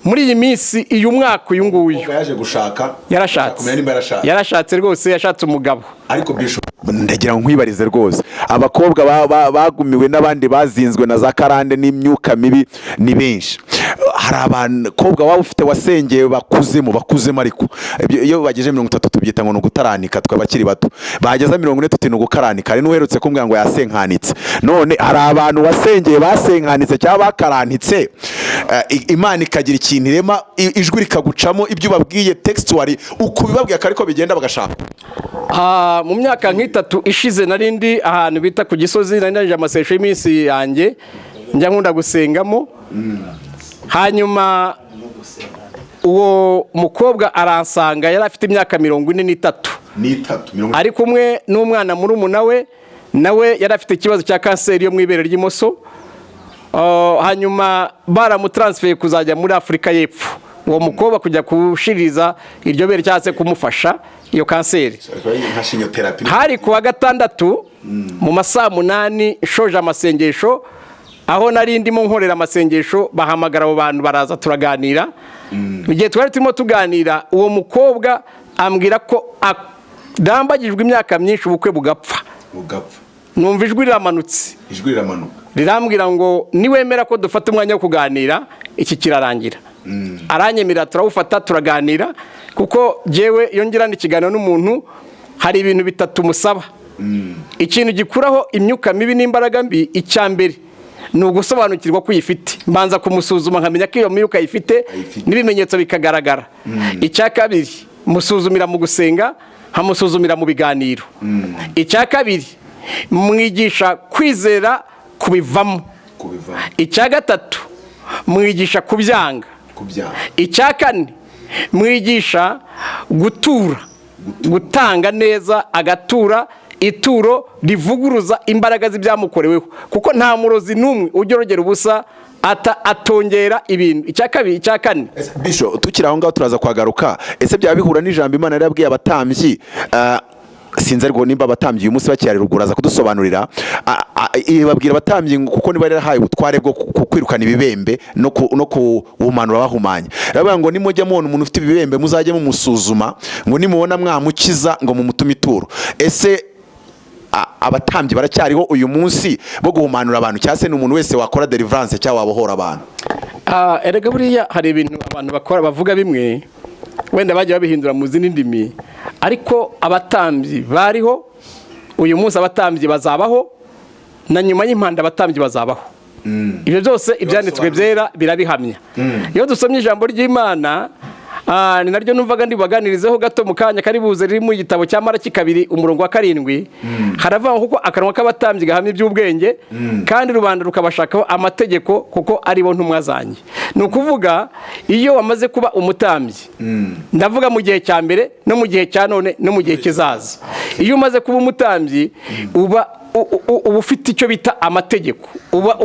muri iyi minsi, uyu mwaka uyu nguyu. Yaje gushaka? Yarashatse. Kumenya nimba yarashatse. Yarashatse rwose, yashatse umugabo. Ariko Bishop, ndagira ngo nkwibarize rwose, abakobwa bagumiwe n'abandi bazinzwe na za karande n'imyuka mibi ni benshi. Hari abakobwa waba ufite wasengeye bakuzemo, bakuzemo, ariko iyo bagejeje 30 tubyita ngo ni ugutaranika, twe abakiri bato. Bageza 40 tuti ni ugukaranika. Hari n'uherutse kumbwira ngo yasenkanitse. None hari abantu wasengeye basenkanitse cyangwa bakaranitse, Imana ikagira ikintu irema, ijwi rikagucamo, ibyo ubabwiye textually uko ubibabwiye akariko bigenda, bagashaka? Mu myaka nk'itatu ishize nari ndi ahantu bita ku Gisozi, nari narije amasengesho y'iminsi yanjye njya nkunda gusengamo. Hanyuma uwo mukobwa aransanga, yari afite imyaka 43. N'itatu, mirongo. Ari kumwe n'umwana murumuna we, nawe yari afite ikibazo cya kanseri yo mu ibere ry'imoso. Hanyuma baramutaransifeye kuzajya muri Afurika y'Epfo, uwo mukobwa, kujya kushiririza iryo bere cyangwa se kumufasha iyo kanseri. Nka chimiothérapie. Hari ku wa gatandatu mu ma saa 8, nshoje amasengesho aho nari ndimo nkorera amasengesho, bahamagara abo bantu baraza, turaganira. Mu gihe twari turimo tuganira, uwo mukobwa ambwira ko arambagijwe imyaka myinshi, ubukwe bugapfa. Bugapfa. Numva ijwi riramanutse. Ijwi riramanuka. Rirambwira ngo: "Niwemera ko dufata umwanya wo kuganira, iki kirarangira." Aranyemerera, turawufata, turaganira, kuko jyewe iyo ngirana ikiganiro n'umuntu hari ibintu bitatu musaba. Ikintu gikuraho imyuka mibi n'imbaraga mbi, icya mbere ni ugusobanukirwa ko uyifite. Mbanza kumusuzuma nkamenya ko iyo myuka ayifite, Ayifite. n'ibimenyetso bikagaragara. Icya kabiri, musuzumira mu gusenga, nkamusuzumira mu biganiro. Icya kabiri, mwigisha kwizera kubivamo. Kubivamo. Icya gatatu, mwigisha kubyanga. Kubyanga. Icya kane, mwigisha gutura, gutanga neza, agatura ituro rivuguruza imbaraga z'ibyamukoreweho, kuko nta murozi n'umwe ujya urogera ubusa atongera ibintu. Icya kabiri, icya kane. Bisho, tukiri aho ngaho turaza kuhagaruka. Ese byaba bihura n'ijambo Imana yari yabwiye abatambyi? Sinzi ariko nimba abatambyi uyu munsi bakihari ruguru aza kudusobanurira. Ibabwira abatambyi ngo kuko niba yarahaye ubutware bwo kwirukana ibibembe no kuwumanura bahumanya, iravuga ngo: "Nimujya mubona umuntu ufite ibibembe, muzajye mumusuzuma, ngo nimubona mwamukiza, ngo mumutume ituro." Ese abatambyi baracyariho uyu munsi bo guhumanura abantu, cyangwa se ni umuntu wese wakora deliverance cyangwa wabohora abantu? Erega buriya hari ibintu abantu bakora, bavuga bimwe, wenda bagiye babihindura mu zindi ndimi, ariko abatambyi bariho uyu munsi, abatambyi bazabaho, na nyuma y'impanda abatambyi bazabaho. Ibyo byose ibyanditswe byera birabihamya. Iyo dusomye ijambo ry'Imana, ni naryo numvaga ndibaganirizeho gato mu kanya kari buze, riri mu gitabo cya Maraki 2 umurongo wa 7, haravuga ngo: "Kuko akanwa k'abatambyi gahamya iby'ubwenge, kandi rubanda rukabashakaho amategeko, kuko ari bo ntumwa zanjye." Ni ukuvuga, iyo wamaze kuba umutambyi, ndavuga mu gihe cya mbere no mu gihe cya none no mu gihe kizaza, iyo umaze kuba umutambyi uba ufite icyo bita amategeko, uba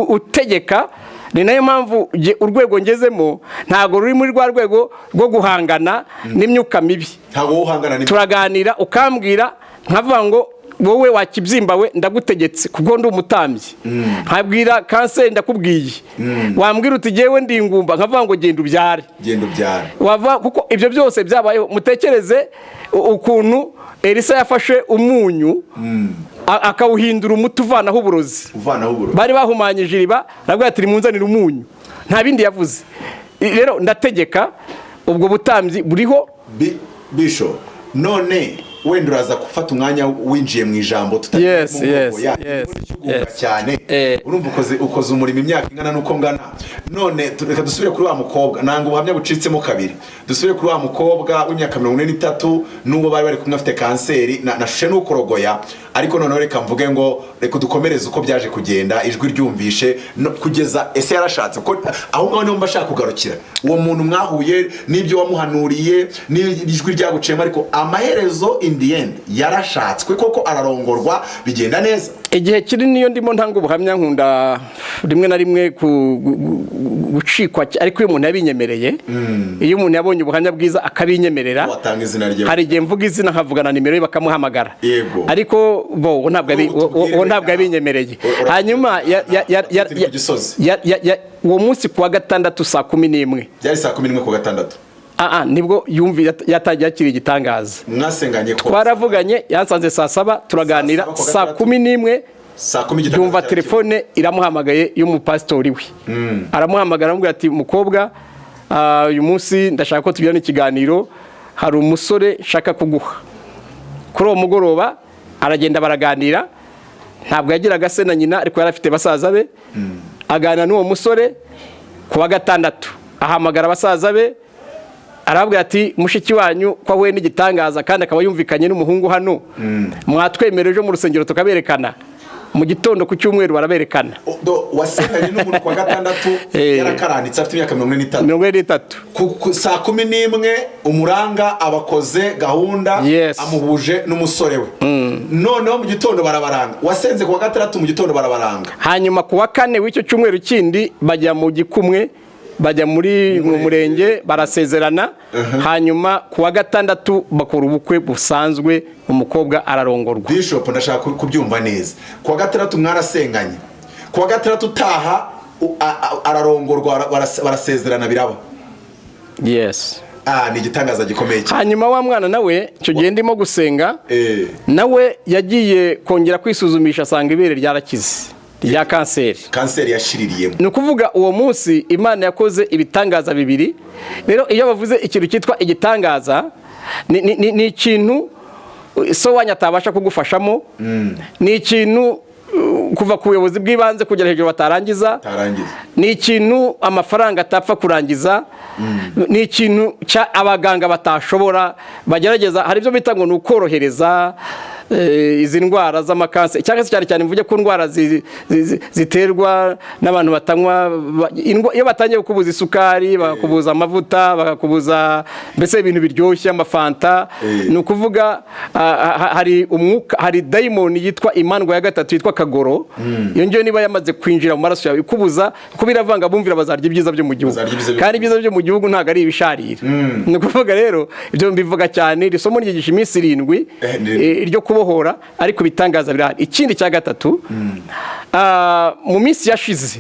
utegeka. Ni nayo mpamvu urwego ngezemo ntabwo ruri muri rwa rwego rwo guhangana n'imyuka mibi. Ntabwo wowe uhangana n'imyuka. Turaganira, ukambwira, nkavuga ngo: "Wowe wakibyimba we, ndagutegetse kuko ndi umutambyi." Nkabwira kanseri: "Ndakubwiye." Wambwira uti: "Jyewe ndi ingumba," nkavuga ngo: "Genda ubyare." Genda ubyare. Wava, kuko ibyo byose byabayeho. Mutekereze ukuntu Elisa yafashe umunyu akawuhindura umuti uvanaho uburozi. Uvanaho uburozi. Bari bahumanyije iriba, aravuga ati: "Nimunzanire umunyu." Nta bindi yavuze. Rero ndategeka, ubwo butambyi buriho. Bisho, none Wenda uraza gufata umwanya winjiye mu ijambo tutari mu mvugo ya cyane. Urumva ukoze umurimo imyaka ingana n'uko ngana. None reka dusubire kuri wa mukobwa, nanga ubuhamya bucitsemo kabiri. Dusubire kuri wa mukobwa w'imyaka 43 n'uwo bari bari kumwe afite kanseri nashushe n'ukorogoya. Ariko noneho reka mvuge ngo reka dukomereze uko byaje kugenda, ijwi ryumvishe kugeza ese yarashatse, ko aho ngaho niho mba ashaka kugarukira. Uwo muntu mwahuye n'ibyo wamuhanuriye n'ijwi ryaguciyemo, ariko amaherezo in the end yarashatswe koko, ararongorwa, bigenda neza. Igihe kiri niyo ndimo ntanga ubuhamya, nkunda rimwe na rimwe gucikwa, ariko iyo umuntu yabinyemereye, iyo umuntu yabonye ubuhamya bwiza akabinyemerera, watanga izina rye. Hari igihe mvuga izina nkavugana nimero ye bakamuhamagara. Ariko bo uwo ntabwo Ubu uwo ntabwo tubwire yabinyemereye. Hanyuma Turi ku Gisozi. Uwo munsi ku wa gatandatu saa 11. Byari saa 11 ku gatandatu? Ah, nibwo yumvi yatangiye akiri igitangaza. Mwasenganye ko Twaravuganye, yansanze saa 7 turaganira. Saa 7 ku Saa gatandatu. 11. Saa 10 igitangaza Yumva cyari telefone iramuhamagaye y'umupasitori we, aramuhamagara aramubwira ati: "Mukobwa, uyu munsi ndashaka ko tugirana ikiganiro, hari umusore nshaka kuguha." Kuri uwo mugoroba aragenda baraganira. Ntabwo yagiraga se na nyina, ariko yari afite basaza be. Aganira n'uwo musore. Ku wa gatandatu ahamagara basaza be, arababwira ati: "Mushiki wanyu ko ahuye n'igitangaza kandi akaba yumvikanye n'umuhungu hano, mwatwemerera ejo mu rusengero tukaberekana?" Mu gitondo ku cyumweru baraberekana. Wasenganye n'umuntu ku wa gatandatu, yarakaranditse afite imyaka 43? 43. Saa 11 umuranga abakoze gahunda, amuhuje n'umusore we. Noneho mu gitondo barabaranga. Wasenze ku wa gatandatu, mu gitondo barabaranga. Hanyuma ku wa kane w'icyo cyumweru kindi bajya mu gikumwe, bajya mu murenge barasezerana. Hanyuma ku wa gatandatu bakora ubukwe busanzwe, umukobwa ararongorwa. Bishop, ndashaka kubyumva neza. Ku wa gatandatu mwarasenganye, ku wa gatandatu utaha ararongorwa, barasezerana, biraba. Yes. Ah, ni igitangaza gikomeye cyane. Hanyuma wa mwana nawe, icyo gihe ndimo gusenga, nawe yagiye kongera kwisuzumisha, asanga ibere ryarakize rya kanseri. Kanseri yashiririyemo. Ni ukuvuga uwo munsi Imana yakoze ibitangaza bibiri. Rero iyo bavuze ikintu cyitwa igitangaza, ni ikintu so wanyu atabasha kugufashamo, ni ikintu kuva ku buyobozi bw'ibanze kugera hejuru batarangiza, tarangiza, ni ikintu amafaranga atapfa kurangiza, ni ikintu cya abaganga batashobora bagerageza. Hari ibyo bita ngo ni ukorohereza izi ndwara z'amakanseri, cyangwa se cyane cyane mvuge ku ndwara ziterwa n'abantu batanywa iyo batangiye kukubuza isukari, bakakubuza amavuta, bakakubuza mbese ibintu biryoshye, amafanta. Ni ukuvuga hari umwuka, hari dayimoni yitwa imandwa ya gatatu yitwa kagoro. Iyo ngiyo niba yamaze kwinjira mu maraso yawe ikubuza, kuko biravanga bumvira bazarya ibyiza byo mu gihugu. Bazarya ibyiza byo Kandi ibyiza byo mu gihugu ntabwo ari ibisharira. Ni ukuvuga rero ibyo mbivuga cyane, iri somo ryigisha iminsi 7 ryo kubohora, ariko ibitangaza birahari. Ikindi cya gatatu, mu minsi yashize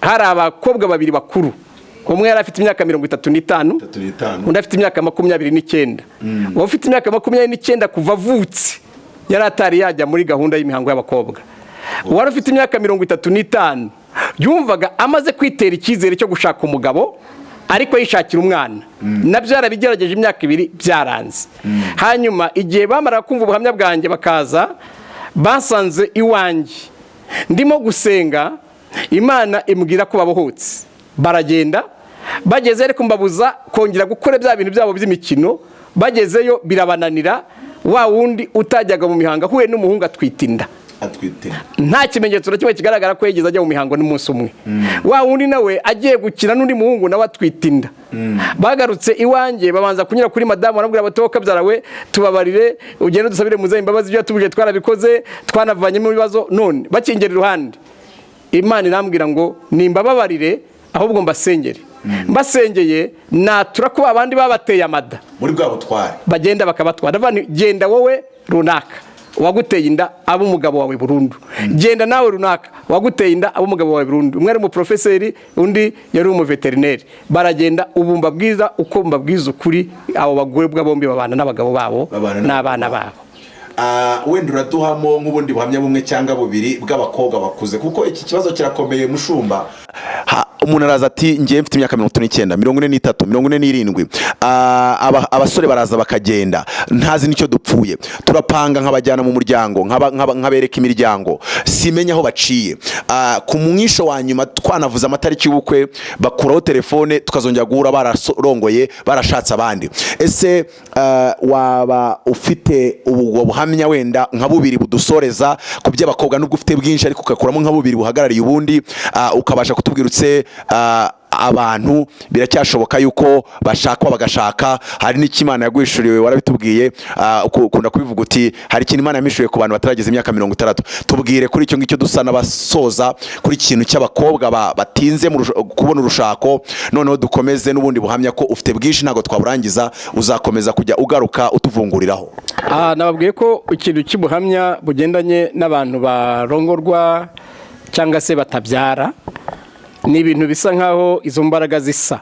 hari abakobwa babiri bakuru. Umwe yari afite imyaka 35, 35. undi afite imyaka 29. Uwo ufite imyaka 29 kuva avutse yari atari yajya muri gahunda y'imihango y'abakobwa. Uwari ufite imyaka 35 yumvaga amaze kwitera icyizere cyo gushaka umugabo, ariko yishakira umwana nabyo yarabigerageje imyaka 2 byaranze. Hanyuma igihe bamara kumva ubuhamya bwanjye bakaza basanze iwanjye ndimo gusenga, Imana imbwira ko babohotse. Baragenda, bageze ariko mbabuza kongera gukora bya bintu byabo by'imikino. Bagezeyo birabananira. Wa wundi utajyaga mu mihango ahuye n'umuhungu atwita inda. Atwite. Nta kimenyetso na kimwe kigaragara ko yigeze ajya mu mihango n'umunsi umwe. Wa wundi nawe agiye gukina n'undi muhungu, nawe atwita inda. Bagarutse iwanjye, babanza kunyura kuri madamu, baramubwira bati: "Wowe kabyara we, tubabarire ugende dusabire muzehe imbabazi, ibyo yatubujije twarabikoze, twanavanyemo ibibazo." None bakingera iruhande, Imana irambwira ngo nimbababarire, ahubwo mbasengere. Mbasengeye, natura ko abandi babateye amada muri bwa butware bagenda bakabatwara. Ndavuga nti: "Genda wowe runaka waguteye inda abe umugabo wawe burundu, genda nawe runaka waguteye inda abe umugabo wawe burundu." Umwe ari umuprofeseri, undi yari umuveterineri. Baragenda. Ubu mbabwiza uko mbabwiza ukuri, abo bagore bombi babana n'abagabo babo Babana n'abana babo. Wenda uraduhamo nk'ubundi buhamya bumwe cyangwa bubiri bw'abakobwa bakuze, kuko iki kibazo kirakomeye, mushumba. Umuntu araza ati: "Ngiye, mfite imyaka 39, 43, 47." Abasore baraza bakagenda, ntazi n'icyo dupfuye. Turapanga, nkabajyana mu muryango, nkabereka imiryango, simenya aho baciye. Ku mwisho wa nyuma twanavuze amatariki y'ubukwe, bakuraho telefone, tukazongera guhura bararongoye, barashatse abandi. Ese waba ufite ubwo buhamya wenda nka bubiri budusoreza ku by'abakobwa, nubwo ufite bwinshi ariko ugakuramo nka bubiri buhagarariye ubundi, ukabasha kutubwira utse abantu biracyashoboka yuko bashakwa bagashaka? Hari n'icyo Imana yaguhishuriwe, warabitubwiye, ukunda kubivuga uti hari ikintu Imana yamishuriye ku bantu batarageza imyaka 60. Tubwire kuri icyo ngicyo, dusa n'abasoza kuri ikintu cy'abakobwa batinze mu kubona urushako, noneho dukomeze n'ubundi buhamya ko ufite bwinshi, ntabwo twaburangiza, uzakomeza kujya ugaruka utuvunguriraho. Nababwiye ko ikintu cy'ubuhamya bugendanye n'abantu barongorwa cyangwa se batabyara ni ibintu bisa nkaho izo mbaraga zisa,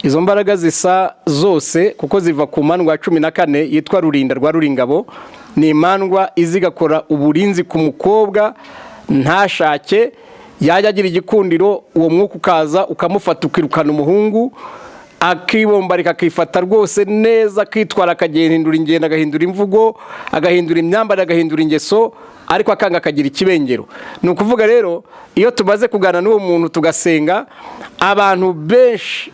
izo mbaraga zisa zose, kuko ziva ku mandwa ya 14 yitwa Rurinda rwa Ruringabo. Ni imandwa iza igakora uburinzi ku mukobwa ntashake, yajya agira igikundiro, uwo mwuka ukaza ukamufata, ukirukana umuhungu, akibombarika, akifata rwose neza, akitwara, akagenda ingendo, agahindura imvugo, agahindura imyambarire, agahindura ingeso, ariko akanga akagira ikibengero. Ni ukuvuga rero, iyo tumaze kuganira n'uwo muntu, tugasenga, abantu benshi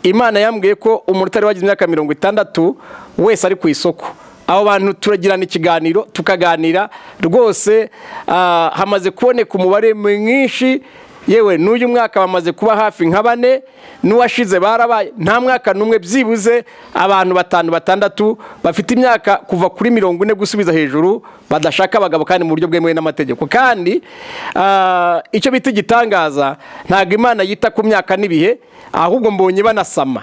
Imana yambwiye ko umuntu utari wagize imyaka 60 wese ari ku isoko. Abo bantu turagirana ikiganiro, tukaganira rwose. Hamaze kuboneka umubare mwinshi, yewe n'uyu mwaka bamaze kuba hafi nka bane, n'uwashize barabaye. Nta mwaka n'umwe byibuze abantu batanu, batandatu bafite imyaka kuva kuri 40 gusubiza hejuru badashaka abagabo, kandi mu buryo bwemewe n'amategeko. Kandi icyo bita igitangaza, ntabwo Imana yita ku myaka n'ibihe, ahubwo mbonye banasama.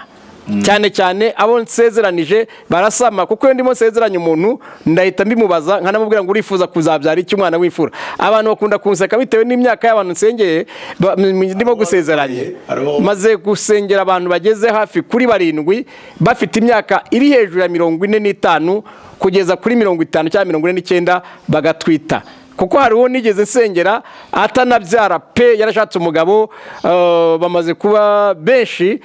Cyane cyane abo nsezeranije barasama, kuko iyo ndimo nsezeranya umuntu ndahita mbimubaza, nkanamubwira ngo: "Urifuza kuzabyara iki, umwana w'imfura?" Abantu bakunda kunseka bitewe n'imyaka y'abantu nsengeye, ndimo gusezeranya. Maze gusengera abantu bageze hafi kuri barindwi bafite imyaka iri hejuru ya 45 kugeza kuri 50 cyangwa 49, bagatwita. Kuko hari uwo nigeze nsengera atanabyara pe, yarashatse umugabo, bamaze kuba benshi,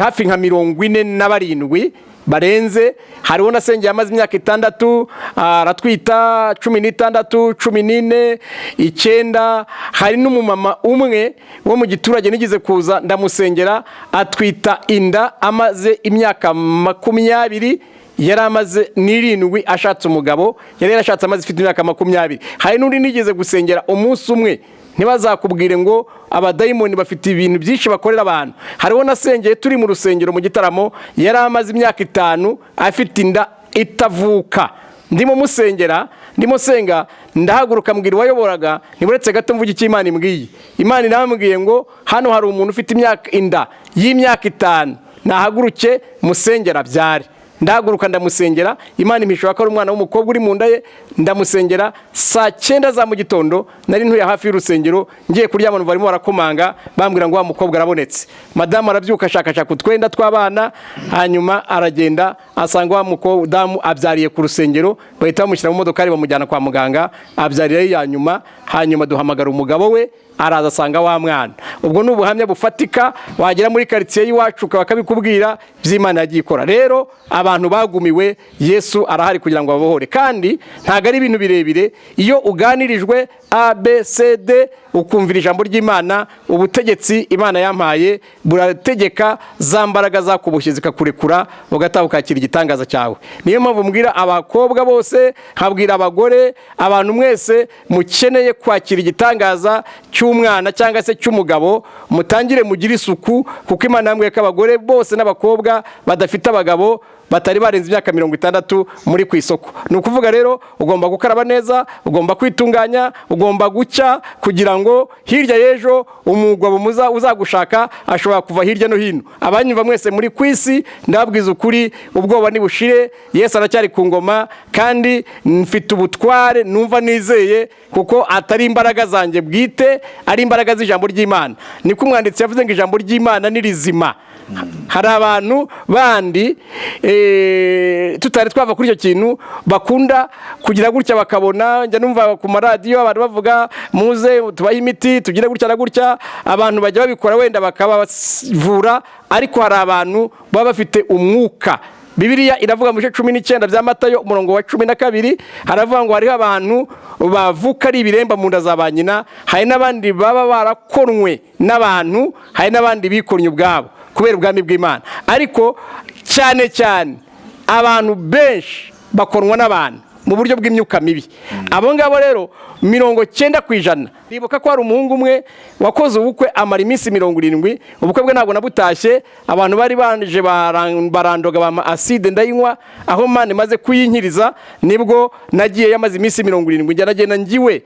hafi nka 47 barenze. Hari uwo nasengeye amaze imyaka 6 aratwita, 16, 14, 9. Hari n'umumama umwe wo mu giturage nigeze kuza ndamusengera, atwita inda amaze imyaka 27 yari amaze n'irindwi ashatse umugabo. Yari yarashatse amaze ifite imyaka 20. Hari n'undi nigeze gusengera umunsi umwe. Ntibazakubwire ngo abadayimoni bafite ibintu byinshi bakorera abantu. Hariho nasengeye turi mu rusengero mu gitaramo, yari amaze imyaka 5 afite inda itavuka. Ndimo musengera, ndimo senga, ndahaguruka mbwira uwayoboraga: "Ntiburetse gato mvuge icyo Imana imbwiye. Imana irambwiye ngo hano hari umuntu ufite imyaka inda y'imyaka 5, nahaguruke musengera abyare." Ndahaguruka ndamusengera, Imana impishura ko ari umwana w'umukobwa uri mu nda ye. Ndamusengera saa 9 za mu gitondo, nari ntuye hafi y'urusengero, ngiye kuryama numva barimo barakomanga, bambwira ngo wa mukobwa arabonetse. Madamu arabyuka, ashakashaka utwenda tw'abana, hanyuma aragenda asanga wa mudamu abyariye ku rusengero. Bahita bamushyira mu modokari, bamujyana kwa muganga, abyarirayo ya nyuma. Hanyuma duhamagara umugabo we, araza asanga wa mwana. Ubwo ni ubuhamya bufatika, wagera muri karitsiye y'iwacu bakabikubwira by'Imana yagiye ikora. Rero abantu bagumiwe, Yesu arahari kugira ngo babohore, kandi ntabwo ari ibintu birebire. Iyo uganirijwe A B C D, ukumvira ijambo ry'Imana, ubutegetsi Imana yampaye burategeka za mbaraga zakuboshye zikakurekura, ugataha ukakira igitangaza cyawe. Niyo mpamvu mbwira abakobwa bose, nkabwira abagore, abantu mwese mukeneye kwakira igitangaza cy'umwana cyangwa se cy'umugabo, mutangire mugire isuku, kuko Imana yambwiye ko abagore bose n'abakobwa badafite abagabo batari barenze imyaka 60 muri ku isoko. Ni ukuvuga rero, ugomba gukaraba neza, ugomba kwitunganya, ugomba gucya, kugira ngo hirya y'ejo umugabo uzagushaka ashobora kuva hirya no hino. Abanyumva mwese muri ku isi, ndababwiza ukuri, ubwoba nibushire, Yesu aracyari ku ngoma, kandi mfite ubutware numva nizeye, kuko atari imbaraga zanjye bwite, ari imbaraga z'ijambo ry'Imana. Niko umwanditsi yavuze ngo ijambo ry'Imana ni rizima. Hari abantu bandi tutari twava kuri icyo kintu, bakunda kugira gutya bakabona, njya numva ku maradiyo abantu bavuga: "Muze tubahe imiti, tugire gutya na gutya." Abantu bajya babikora, wenda bakabavura, ariko hari abantu baba bafite umwuka. Bibiliya iravuga mu bice 19 bya Matayo, umurongo wa 12, haravuga ngo hariho abantu bavuka ari ibiremba mu nda za ba nyina, hari n'abandi baba barakonwe n'abantu, hari n'abandi bikonnye ubwabo kubera ubwami bw'Imana. Ariko cyane cyane abantu benshi bakonwa n'abantu mu buryo bw'imyuka mibi. Abo ngabo rero 90%. Ndibuka ko hari umuhungu umwe wakoze ubukwe, amara iminsi 70. Ubukwe bwe ntabwo nabutashye. Abantu bari baje barandoga, bampa acide ndayinywa. Aho Mana imaze kuyinkiriza nibwo nagiye. Yamaze iminsi 70, njya nagenda ngiwe.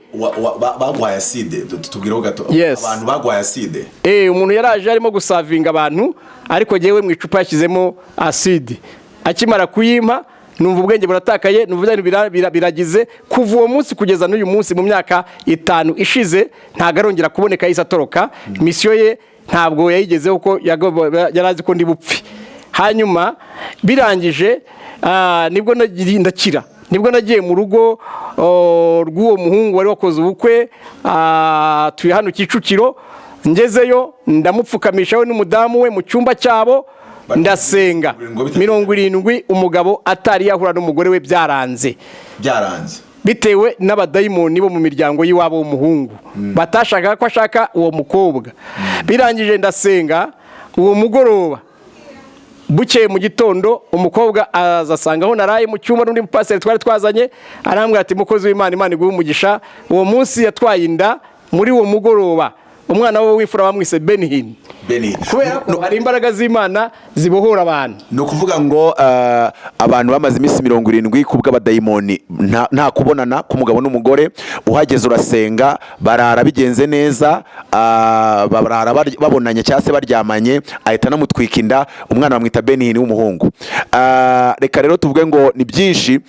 Baguhaye acide? Tubwireho gato. Yes. Abantu baguhaye acide? Umuntu yaraje arimo gusavinga abantu, ariko jyewe mu icupa yashyizemo acide. Akimara kuyimpa numva ubwenge buratakaye, numva ibintu biragize. Kuva uwo munsi kugeza n'uyu munsi, mu myaka 5 ishize, ntabwo arongera kuboneka, yahise atoroka. Mission ye ntabwo yayigezeho kuko yari azi ko ndi bupfe. Hanyuma birangije, nibwo ndakira, nibwo nagiye mu rugo rw'uwo muhungu wari wakoze ubukwe, tuye hano Kicukiro. Ngezeyo ndamupfukamisha we n'umudamu we mu cyumba cyabo, ndasenga. 70, umugabo atari yahura n'umugore we, byaranze. Byaranze. Bitewe n'abadayimoni bo mu miryango y'iwabo w'umuhungu batashakaga ko ashaka uwo mukobwa. Birangije ndasenga uwo mugoroba. Bukeye mu gitondo umukobwa aza asanga aho naraye mu cyumba n'undi mupasiteri twari twazanye, arambwira ati: "Mukozi w'Imana, Imana iguhe umugisha." Uwo munsi yatwaye inda muri uwo mugoroba. Umwana we w'imfura bamwise Benihini. Beni. Kubera ko hari imbaraga z'Imana zibohora abantu. Ni ukuvuga ngo abantu bamaze iminsi 70 ku bw'abadayimoni nta kubonana k'umugabo n'umugore. Uhageze urasenga, barara bigenze neza, barara babonanye cyangwa se baryamanye, ahita anamutwika inda. Umwana bamwita Benihini w'umuhungu. Reka rero tuvuge ngo ni byinshi,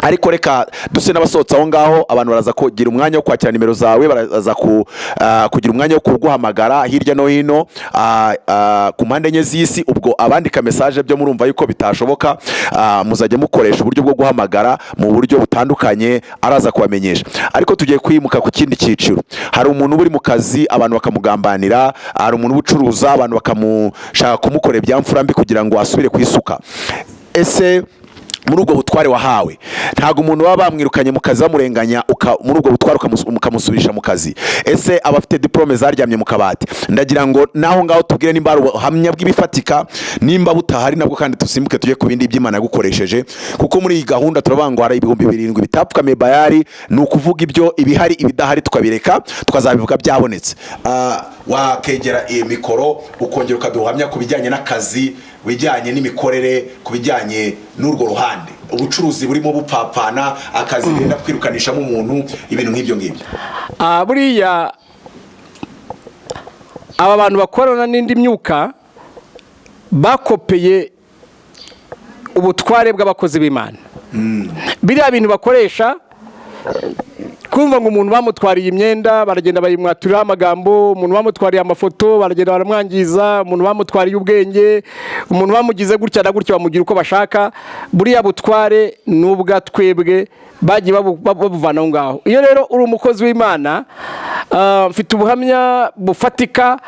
ariko reka duse n'abasohotse aho ngaho. Abantu baraza kugira umwanya wo kwakira nimero zawe, baraza kugira umwanya wo kuguhamagara hirya no hino, ku mpande enye z'isi. Ubwo abandika message byo murumva yuko bitashoboka. Muzajya mukoresha uburyo bwo guhamagara mu buryo butandukanye, araza kubamenyesha. Ariko tugiye kwimuka ku kindi cyiciro. Hari umuntu uba uri mu kazi, abantu bakamugambanira. Hari umuntu uba ucuruza, abantu bakamushaka kumukorera ibyamfura mbi kugira ngo asubire ku isuka. Ese muri ubwo butware wahawe, ntabwo umuntu baba bamwirukanye mu kazi bamurenganya, muri ubwo butware ukamusubisha mu kazi? Ese abafite diporome zaryamye mu kabati? Ndagira ngo naho ngaho tubwire nimba hari ubuhamya bw'ibifatika. Nimba butahari nabwo kandi dusimbuke tujye ku bindi by'Imana yagukoresheje, kuko muri iyi gahunda turavuga ngo hari 7000 bitapfukamiye Bayari. Ni ukuvuga ibyo ibihari, ibidahari tukabireka tukazabivuga byabonetse. Wakegera iyi mikoro ukongera ukaduhamya ku bijyanye n'akazi, bijyanye n'imikorere, ku bijyanye n'urwo ruhande, ubucuruzi burimo bupfapfana, akazi benda kwirukanishamo umuntu, ibintu nk'ibyo ngibyo. Buriya aba bantu bakorana n'indi myuka bakopeye ubutware bw'abakozi b'Imana. Biriya bintu bakoresha, kumva ngo umuntu bamutwariye imyenda baragenda bayimwaturiraho amagambo, umuntu bamutwariye amafoto baragenda baramwangiza, umuntu bamutwariye ubwenge, umuntu bamugize gutya na gutya, bamugira uko bashaka. Buriya butware ni ubwa twebwe bagiye babuvana aho ngaho. Iyo rero uri umukozi w'Imana, mfite ubuhamya bufatika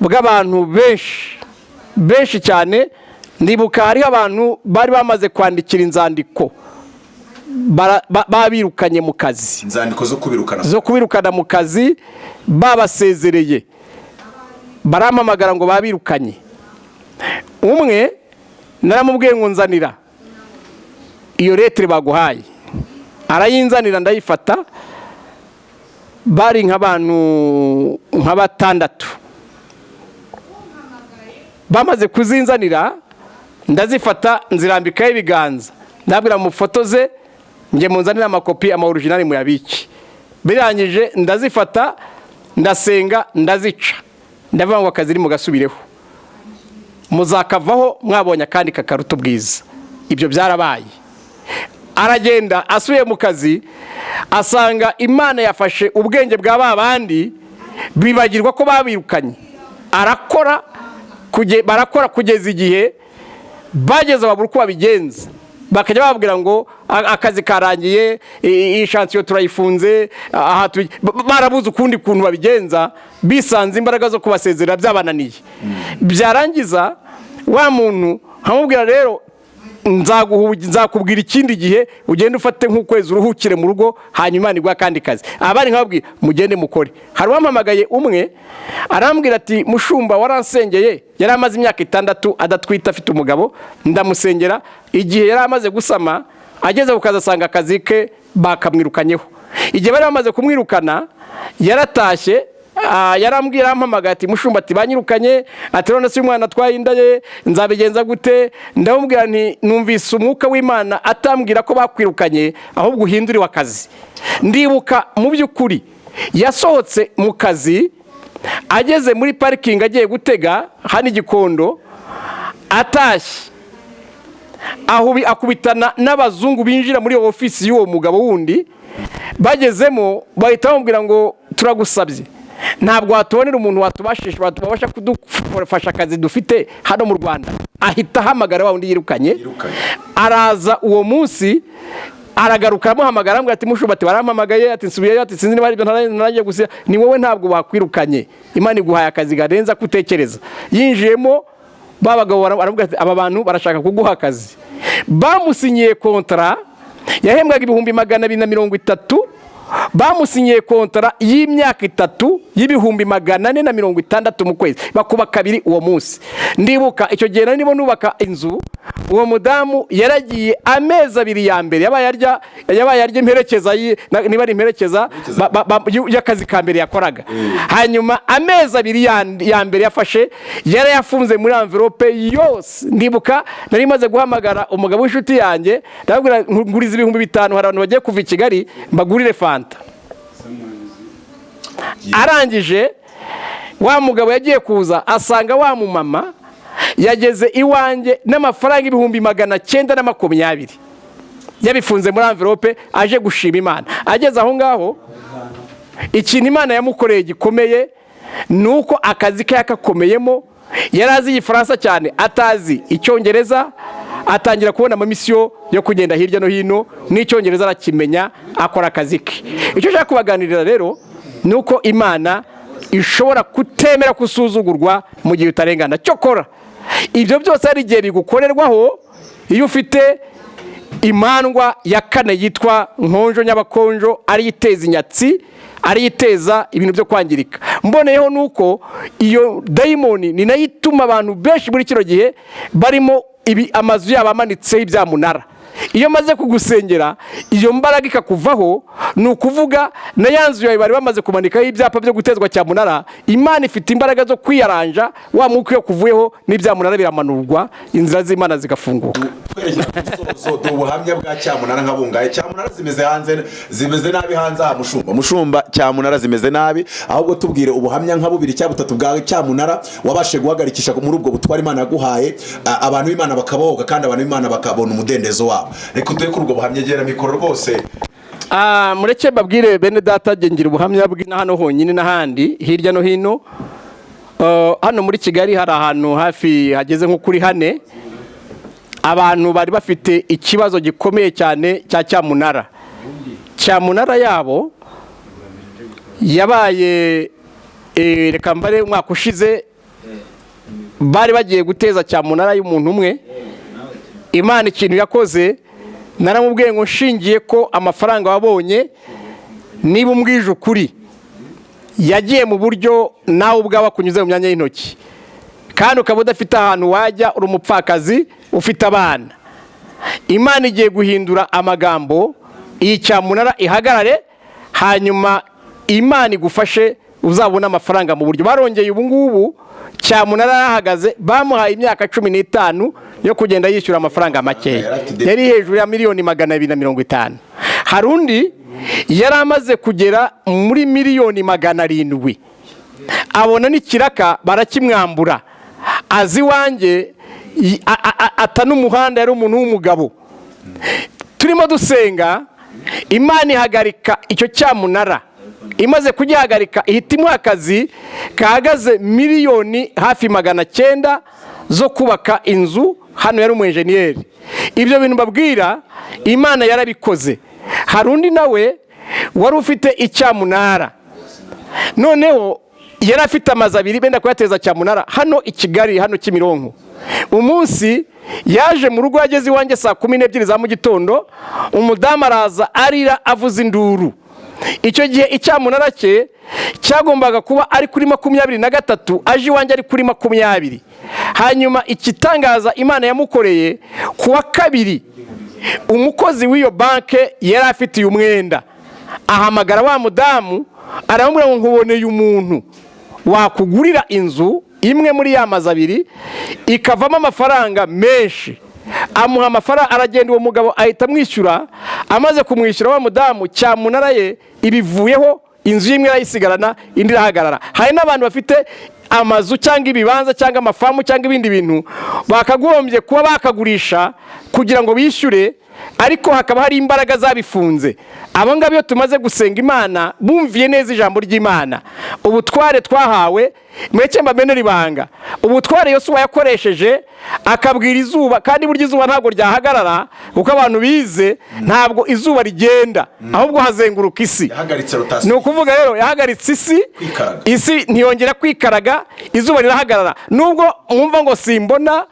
bw'abantu benshi benshi cyane. Ndibuka hariho abantu bari bamaze kwandikira inzandiko babirukanye mu kazi. Inzandiko zo kubirukana? Zo kubirukana mu kazi, babasezereye. Barampamagara ngo babirukanye. Umwe naramubwiye ngo: "Nzanira iyo lettre baguhaye." Arayinzanira, ndayifata. Bari nk'abantu nka batandatu. Bamaze kuzinzanira ndazifata, nzirambikaho ibiganza, ndabwira mufotoze, njye munzanire amakopi, ama original muyabike. Birangije ndazifata, ndasenga, ndazica, ndavuga ngo akazi mugasubireho, muzakavaho mwabonye akandi kakaruta ubwiza. Ibyo byarabaye. Aragenda, asubiye mu kazi asanga Imana yafashe ubwenge bwa ba bandi, bibagirwa ko babirukanye. Arakora. Barakora kugeza igihe bageze babura uko babigenza, bakajya bababwira ngo akazi karangiye, iyi chantier turayifunze aha. Barabuze ukundi kuntu babigenza, bisanze imbaraga zo kubasezerera byabananiye. Byarangiza wa muntu nkamubwira: "Rero nzakubwira ikindi gihe, ugende ufate nk'ukwezi uruhukire mu rugo, hanyuma Imana iguhe akandi kazi." Abandi nkababwira: "Mugende mukore." Hari uwampamagaye umwe arambwira ati: "Mushumba, waransengeye." Yari amaze imyaka 6 adatwite, afite umugabo. Ndamusengera, igihe yari amaze gusama ageze ku kazi asanga akazi ke bakamwirukanyeho. Igihe bari bamaze kumwirukana yaratashye. Yarambwira, arampamagaye ati: "Mushumba," ati, "banyirukanye," ati, "none se uyu mwana atwaye inda ye nzabigenza gute?" Ndamubwira nti: "Numvise umwuka w'Imana atambwira ko bakwirukanye, ahubwo uhinduriwe akazi." Ndibuka mu by'ukuri yasohotse mu kazi, ageze muri parikingi agiye gutega hano i Gikondo, atashye akubitana n'abazungu binjira muri iyo ofisi y'uwo mugabo wundi. Bagezemo bahita bamubwira ngo: "Turagusabye, ntabwo watubonera umuntu watubashisha, watubasha kudufasha akazi dufite hano mu Rwanda?" Ahita ahamagara wa wundi yirukanye. Yirukanye. Araza uwo munsi, aragaruka, aramuhamagara, aramubwira ati: "Mushumba," ati, "barampamagaye," ati, "nsubiyeyo," ati, "sinzi niba ari ibyo ntaragiye gusa ni wowe, ntabwo bakwirukanye, Imana iguhaye akazi karenze ko utekereza." Yinjiyemo, ba bagabo baravuga ati: "Aba bantu barashaka kuguha akazi." Bamusinyiye kontara, yahembwaga 230,000, bamusinyiye kontara y'imyaka 3 y'460,000 mu kwezi, bakuba kabiri uwo munsi. Ndibuka icyo gihe nari ndimo nubaka inzu. Uwo mudamu yaragiye, amezi 2 ya mbere yabaye arya imperekeza, niba ari imperekeza y'akazi ka mbere yakoraga. Hanyuma amezi 2 ya mbere yafashe yarayafunze muri enveloppe yose. Ndibuka nari maze guhamagara umugabo w'inshuti yanjye, ndababwira: "Nguriza 5000, hari abantu bagiye kuva i Kigali, mbagurire fanta." Arangije wa mugabo yagiye kuza asanga wa mumama yageze iwanjye n'amafaranga 920,000 yabifunze muri enveloppe, aje gushima Imana. Ageze aho ngaho, ikintu Imana yamukoreye gikomeye ni uko akazi ke yakakomeyemo. Yari azi Igifaransa cyane, atazi Icyongereza. Atangira kubona ama mission yo kugenda hirya no hino, n'Icyongereza arakimenya, akora akazi ke. Icyo nshaka kubaganirira rero ni uko Imana ishobora kutemera gusuzugurwa mu gihe utarengana. Cyokora ibyo byose hari igihe bigukorerwaho iyo ufite imandwa ya kane yitwa Nkonjo Nyabakonjo, ariyo iteza inyatsi, ariyo iteza ibintu byo kwangirika. Mboneyeho nuko iyo dayimoni ni nayo ituma abantu benshi muri kino gihe barimo ibi amazu yabo amanitseho ibyamunara. Iyo maze kugusengera, iyo mbaraga ikakuvaho, ni ukuvuga na ya nzu yawe bari bamaze kumanikaho ibyapa byo gutezwa cyamunara, Imana ifite imbaraga zo kwiyaranja. Wa mwuka iyo kuvuyeho, n'ibyamunara biramanurwa, inzira z'Imana zigafunguka. Twerekeza ku musozo, duha ubuhamya bwa cyamunara nka bungahe. Cyamunara zimeze hanze, zimeze nabi hanze aha. Mushumba, mushumba, cyamunara zimeze nabi. Ahubwo tubwire ubuhamya nka bubiri cyangwa butatu bwa cyamunara wabashije guhagarikisha muri ubwo butware Imana yaguhaye, abantu b'Imana bakabohoka kandi abantu b'Imana bakabona umudendezo wabo. Reka uduhe kuri ubwo buhamya, gera mikoro rwose. Mureke mbabwire bene data, njye ngira ubuhamya bw'ina hano honyine n'ahandi hirya no hino. Hano muri Kigali hari ahantu hafi hageze nko kuri hane abantu bari bafite ikibazo gikomeye cyane cya cyamunara. Cyamunara yabo yabaye, reka mbare, umwaka ushize bari bagiye guteza cyamunara y'umuntu umwe. Imana ikintu yakoze, naramubwiye ngo: "Nshingiye ko amafaranga wabonye, niba umbwije ukuri, yagiye mu buryo nawe ubwawe akunyuze mu myanya y'intoki, kandi ukaba udafite ahantu wajya, uri umupfakazi ufite abana, Imana igiye guhindura amagambo, iyi cyamunara ihagarare, hanyuma Imana igufashe uzabone amafaranga mu buryo." Barongeye, ubu ngubu cyamunara yarahagaze. Bamuhaye imyaka 15 yo kugenda yishyura amafaranga makeya, yari hejuru ya 250,000,000. Hari undi yari amaze kugera muri 700,000,000, abona n'ikiraka barakimwambura, azi iwanjye ata n'umuhanda. Yari umuntu w'umugabo. Turimo dusenga, Imana ihagarika icyo cyamunara. Imaze kugihagarika, ihita imuha akazi gahagaze miliyoni hafi 900 zo kubaka inzu. Hano yari umu enjeniyeri. Ibyo bintu mbabwira, Imana yarabikoze. Hari undi nawe wari ufite icyamunara, noneho yari afite amazu abiri benda kuyateza cyamunara hano i Kigali, hano Kimironko. Umunsi yaje mu rugo, yageze iwanjye saa 12 za mu gitondo, umudamu araza arira, avuza induru. Icyo gihe icyamunara cye cyagombaga kuba ari kuri 23, aje iwanjye ari kuri 20. Hanyuma ikitangaza Imana yamukoreye, ku wa kabiri umukozi w'iyo banki yari afitiye umwenda ahamagara wa mudamu, aramubwira ngo: "Nkuboneye umuntu wakugurira inzu imwe muri ya mazu abiri, ikavamo amafaranga menshi." Amuha amafaranga, aragenda. Uwo mugabo ahita amwishyura. Amaze kumwishyura, wa mudamu cyamunara ye ibivuyeho, inzu imwe irayisigarana, indi irahagarara. Hari n'abantu bafite amazu cyangwa ibibanza cyangwa amafamu cyangwa ibindi bintu bakagombye kuba bakagurisha kugira ngo bishyure, ariko hakaba hari imbaraga zabifunze. Abo ngabo, iyo tumaze gusenga Imana, bumviye neza ijambo ry'Imana, ubutware twahawe, mureke mbamenere ibanga. Ubutware Yosuwa yakoresheje akabwira izuba, kandi burya izuba ntabwo ryahagarara, kuko abantu bize, ntabwo izuba rigenda, ahubwo hazenguruka isi. Yahagaritse rotation. Ni ukuvuga rero yahagaritse isi. Kwikaraga. Isi ntiyongera kwikaraga, izuba rirahagarara. Nubwo mwumva ngo simbona,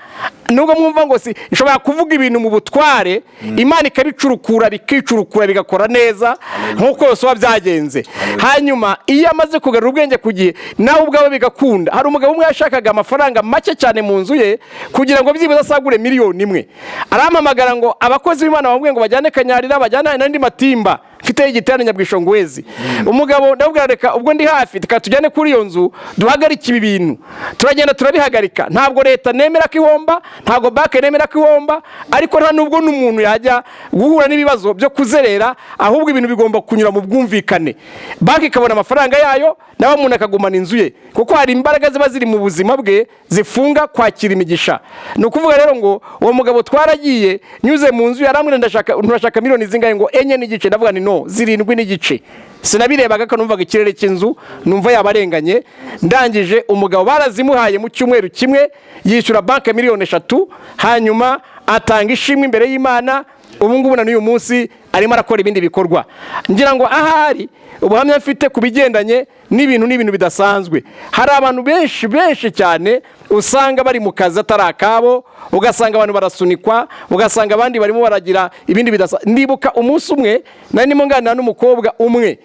nubwo mwumva ngo si nshobora kuvuga ibintu mu butware, Imana ikabicurukura, bikicurukura, bigakora neza nk'uko Yosuwa byagenze. Hanyuma iyo amaze kugarura ubwenge ku gihe, nawe ubwawe bigakunda. Hari umugabo umwe yashakaga amafaranga make cyane mu nzu ye kugira ngo byibuze asagure miliyoni 1. Arampamagara ngo abakozi b'Imana bamubwiye ngo bajyane Kanyarira, bajyane n'andi Matimba, mfite igiterane Nyabwishongwezi. Umugabo ndabwira: "Reka, ubwo ndi hafi, reka tujyane kuri iyo nzu, duhagarike ibi bintu." Turagenda, turabihagarika. Ntabwo leta nemera ko ihomba, ntabwo banki nemera ko ihomba, ariko nta nubwo n'umuntu yajya guhura n'ibibazo byo kuzerera, ahubwo ibintu bigomba kunyura mu bwumvikane, banki ikabona amafaranga yayo, nawe umuntu akagumana inzu ye, kuko hari imbaraga ziba ziri mu buzima bwe zifunga kwakira imigisha. Ni ukuvuga rero ngo uwo mugabo twaragiye, nyuze mu nzu yarambwira: "Ndashaka, nturashaka miliyoni zingahe?" Ngo 4.5. Ndavuga ni no 7.5. Sinabirebaga ko numvaga ikirere cy'inzu, numva yabarenganye. Ndangije, umugabo barazimuhaye mu cyumweru kimwe, yishyura banki miliyoni 3, hanyuma atanga ishimwe imbere y'Imana. Ubu ngubu na n'uyu munsi arimo arakora ibindi bikorwa. Ngira ngo ahari ubuhamya mfite ku bigendanye n'ibintu n'ibintu bidasanzwe. Hari abantu benshi benshi cyane usanga bari mu kazi atari akabo, ugasanga abantu barasunikwa, ugasanga abandi barimo baragira ibindi bidasanzwe. Ndibuka umunsi umwe nari ndimo nganira n'umukobwa umwe,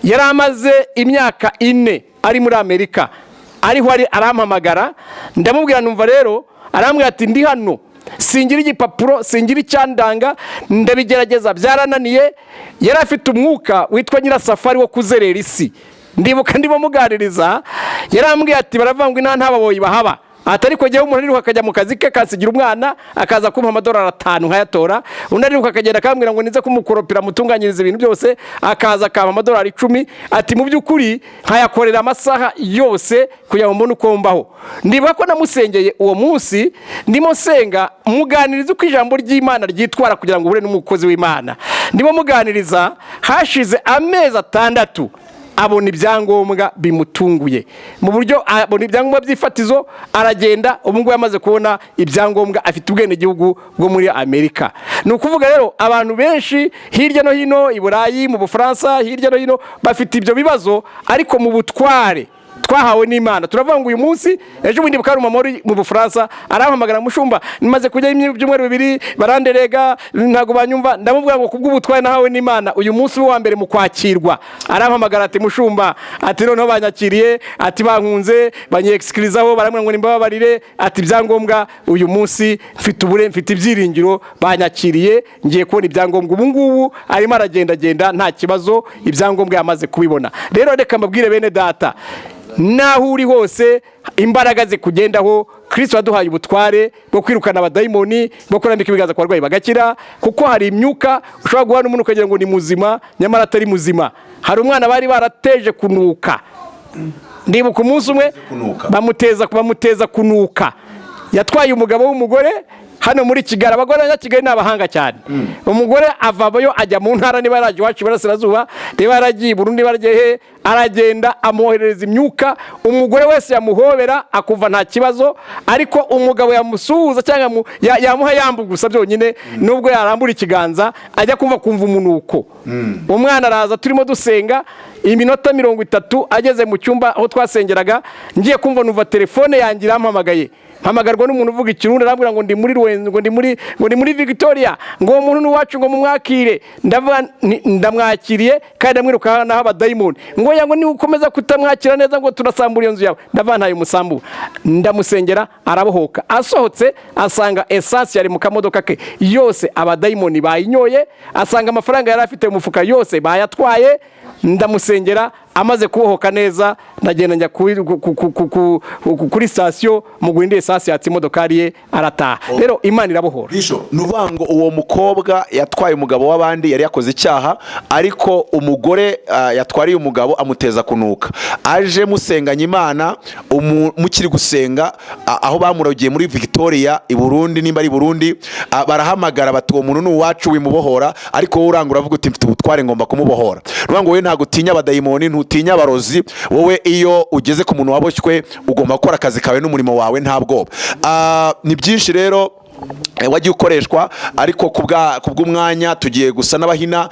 yari amaze imyaka 4 ari muri Amerika, ariho ari. Arampamagara, ndamubwira: "Numva rero." Arambwira ati: "Ndi hano, singira igipapuro, singira icyandanga, ndabigerageza byarananiye." Yari afite umwuka witwa nyirasafari wo kuzerera isi. Ndibuka ndimo muganiriza, yarambwiye ati: "Baravuga ngo inaha nta baboyi bahaba." Ati: "Ariko jyewe umuntu ariruka akajya mu kazi ke, akasigira umwana, akaza kumpa amadolari 5 nkayatora. Undi ariruka akagenda akambwira ngo nize kumukoropera, mutunganyirize ibintu byose, akaza akampa amadolari 10." Ati: "Mu by'ukuri nkayakorera amasaha yose kugira ngo mbone uko mbaho." Ndibuka ko namusengeye uwo munsi, ndimo nsenga, muganiriza uko ijambo ry'Imana ryitwara kugira ngo uhure n'umukozi w'Imana. Ndimo muganiriza, hashize amezi 6 abona ibyangombwa bimutunguye mu buryo, abona ibyangombwa by'ifatizo, aragenda. Ubu ngubu yamaze kubona ibyangombwa, afite ubwenegihugu bwo muri Amerika. Ni ukuvuga rero abantu benshi hirya no hino, i Burayi, mu Bufaransa, hirya no hino, bafite ibyo bibazo, ariko mu butware twahawe n'Imana turavuga ngo uyu munsi, ejo bundi bukaba umumama uri mu Bufaransa arampamagara: "Mushumba, maze kujyayo ibyumweru 2, baranderega, ntabwo banyumva." Ndamubwira ngo kubw'ubutware nahawe n'Imana, uyu munsi wa mbere mu kwakirwa arampamagara ati: "Mushumba," ati, "noneho banyakiriye," ati, "bankunze, banyegisikirizaho, barambwira ngo nimbababarire," ati, "ibyangombwa uyu munsi mfite ubure, mfite ibyiringiro, banyakiriye, ngiye kubona ibyangombwa." Ubu ngubu arimo aragendagenda nta kibazo, ibyangombwa yamaze kubibona. Rero reka mbabwire bene data, naho uri hose imbaraga zikugendaho, Kirisito yaduhaye ubutware bwo kwirukana abadayimoni, bwo kurambika ibiganza ku barwayi bagakira, kuko hari imyuka ushobora guhana n'umuntu ukagira ngo ni muzima, nyamara atari muzima. Hari umwana bari barateje kunuka. Ndibuka umunsi umwe Kunuka. bamuteza kunuka, yatwaye umugabo w'umugore. Hano muri Kigali, abagore b'Abanyakigali ni abahanga cyane. Umugore avayo ajya mu ntara, niba yaragiye iwacu iburasirazuba, niba yaragiye i Burundi, niba yaragiye he, aragenda amwoherereza imyuka. Umugore wese yamuhobera akumva nta kibazo, ariko umugabo yamusuhuza cyangwa yamuha yambu gusa byonyine, nubwo yarambura ikiganza, ajya kumva kumva umunuko. Umwana araza, turimo dusenga, iminota 30 ageze mu cyumba aho twasengeraga, ngiye kumva numva telefone yanjye irampamagaye, mpamagarwa n'umuntu uvuga Ikirundi, arambwira ngo ndi muri Ruwenzi, ngo ndi muri Victoria, ngo uwo muntu ni uwacu, ngo mumwakire. Ndavuga nti, ndamwakiriye kandi ndamwiruka naho abadayimoni. Ngo ya, ngo niba ukomeza kutamwakira neza, ngo turasambura iyo nzu yawe. Ndavuga ntayo musambura. Ndamusengera, arabohoka. Asohotse asanga essence yari mu kamodoka ke yose abadayimoni bayinyoye, asanga amafaranga yari afite mu mufuka yose bayatwaye. Ndamusengera, amaze kubohoka neza, ndagenda njya kuri sitasiyo mugura indi essence, yatsa imodokari ye, arataha. Rero Imana irabohora. Bisho, ni ukuvuga ngo uwo mukobwa yatwaye umugabo w'abandi, yari yakoze icyaha, ariko umugore yatwariye umugabo amuteza kunuka. Aje musenganya Imana, mukiri gusenga, aho bamurogiye muri Victoria i Burundi, nimba ari i Burundi, barahamagara bati: "Uwo muntu ni uwacu, wimubohora." Ariko wowe uranga uravuga uti: "Mfite ubutware, ngomba kumubohora." Ni ukuvuga ngo wowe ntabwo utinya abadayimoni, ntutinya abarozi. Wowe iyo ugeze ku muntu waboshywe, ugomba gukora akazi kawe n'umurimo wawe nta bwoba. Ni byinshi rero wagiye ukoreshwa, ariko ku bw'umwanya tugiye gusa n'abahina.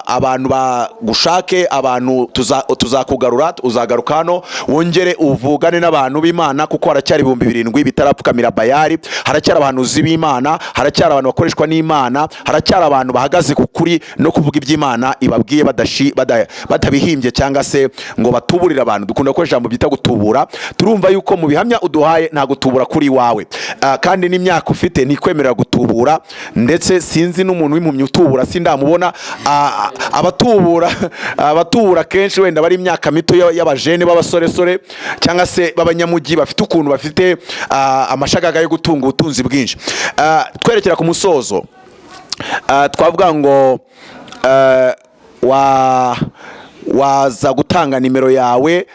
Abantu bagushake, abantu tuzakugarura, uzagaruka hano wongere uvugane n'abantu b'Imana, kuko haracyari 7000 bitarapfukamira Bayari, haracyari abahanuzi b'Imana, haracyari abantu bakoreshwa n'Imana, haracyari abantu bahagaze ku kuri no kuvuga iby'Imana ibabwiye batabihimbye cyangwa se ngo batuburire abantu. Dukunda gukoresha ijambo byita gutubura. Turumva yuko mu bihamya uduhaye nta gutubura kuri iwawe. Kandi n'imyaka ufite ntikwemerera gutubura, ndetse sinzi n'umuntu w'impumyi utubura, sindamubona. Abatubura kenshi wenda bari imyaka mito y'abajene b'abasoresore cyangwa se b'abanyamujyi bafite ukuntu bafite amashagaga yo gutunga ubutunzi bwinshi. Twerekera ku musozo, twavuga ngo waza gutanga nimero yawe,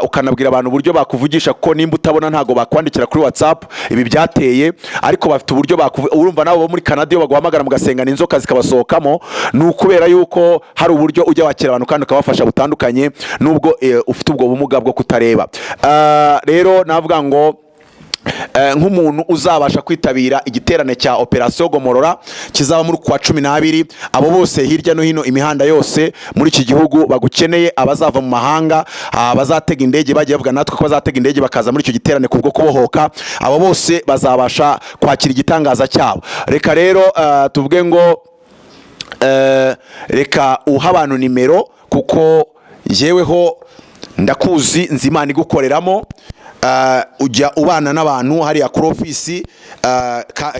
ukanabwira abantu uburyo bakuvugisha, kuko nimba utabona ntabwo bakwandikira kuri WhatsApp. Ibi byateye, ariko bafite uburyo urumva nabo bo muri Canada, iyo baguhamagara mugasengana inzoka zikabasohokamo, ni ukubera yuko hari uburyo ujya wakira abantu kandi ukabafasha butandukanye, nubwo ufite ubwo bumuga bwo kutareba. Rero navuga ngo nk'umuntu uzabasha kwitabira igiterane cya Operasiyo Gomorora kizaba muri kwa 12, abo bose hirya no hino imihanda yose muri iki gihugu bagukeneye, abazava mu mahanga, abazatega indege, bagiye bavuga natwe ko bazatega indege bakaza muri icyo giterane kubwo kubohoka, abo bose bazabasha kwakira igitangaza cyabo. Reka rero tuvuge ngo reka uha abantu nimero, kuko yeweho ndakuzi, nzi Imana igukoreramo. Ujya ubana n'abantu hariya kuri ofisi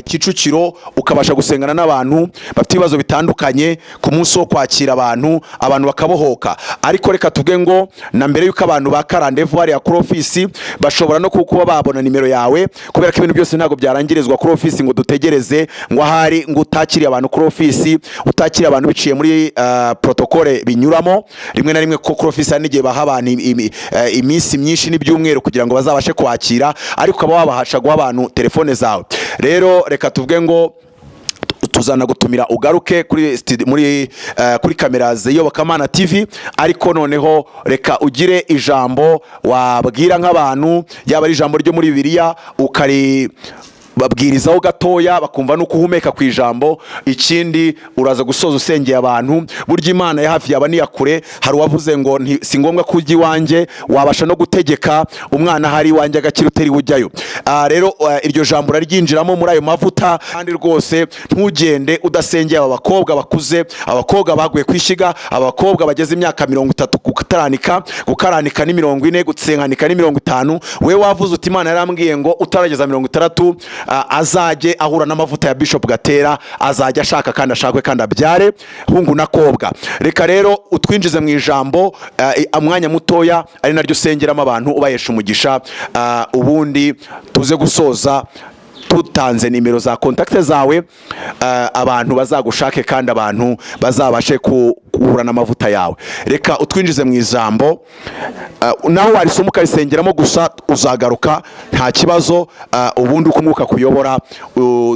Kicukiro, ukabasha gusengana n'abantu bafite ibibazo bitandukanye ku munsi wo kwakira abantu, abantu bakabohoka. Ariko reka tuvuge ngo na mbere y'uko abantu baka rendez-vous hariya kuri ofisi, bashobora no kuba babona nimero yawe, kubera ko ibintu byose ntabwo byarangirizwa kuri ofisi ngo dutegereze ngo ahari ngo utakiriye abantu kuri ofisi, utakiriye abantu biciye muri protocole binyuramo rimwe na rimwe, kuko kuri ofisi hari n'igihe baha abantu iminsi myinshi n'ibyumweru kugira ngo bazabashe kwakira, ariko ukaba wabasha guha abantu telefone zawe. Rero reka tuvuge ngo tuzanagutumira ugaruke kuri muri kuri kamera z'Iyobokamana TV. Ariko noneho reka ugire ijambo wabwira nk'abantu, yaba ari ijambo ryo muri Bibiliya, ukari babwirizaho gatoya bakumva nuko uhumeka ku ijambo. Ikindi, uraza gusoza usengeye abantu. Burya Imana ya hafi yaba n'iya kure. Hari uwavuze ngo si ngombwa ko ujya iwanjye, wabasha no gutegeka umwana ahari iwanjye agakira utari ujyayo. Rero iryo jambo uraryinjiramo muri ayo mavuta, kandi rwose ntugende udasengeye aba bakobwa bakuze, abakobwa baguye ku ishyiga, abakobwa bageze imyaka 30 gukaranika, gukaranika ni 40, gutsenkanika ni 50. We wavuze uti: "Imana yarambwiye ngo utarageza 60 azajye ahura n'amavuta ya Bishop Gatera, azajya ashaka kandi ashakwe kandi abyare hungu na kobwa." Reka rero utwinjize mu ijambo umwanya mutoya, ari naryo usengeramo abantu ubahesha umugisha, ubundi tuze gusoza. Tutanze nimero za contact zawe, abantu bazagushake kandi abantu bazabashe guhura n'amavuta yawe. Reka utwinjize mu ijambo, naho warisoma ukarisengeramo gusa, uzagaruka nta kibazo. Ubundi uko umwuka kuyobora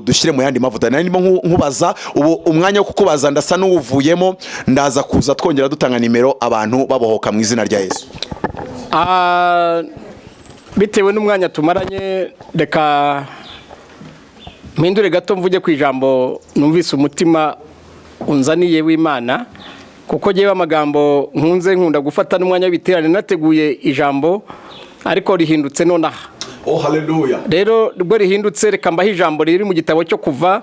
dushyire mu yandi mavuta. Nari ndimo nkubaza, ubu umwanya wo kukubaza ndasa n'uwuvuyemo. Ndaza kuza twongera dutanga nimero, abantu babohoka mu izina rya Yesu. Bitewe n'umwanya tumaranye, reka mpindure gato mvuge ku ijambo numvise umutima unzaniye w'Imana, kuko ngewe amagambo nkunze nkunda gufata n'umwanya w'ibiterane. Nateguye ijambo ariko rihindutse nonaha. Oh, haleluya! Rero ubwo rihindutse, reka mbahe ijambo riri mu gitabo cyo Kuva,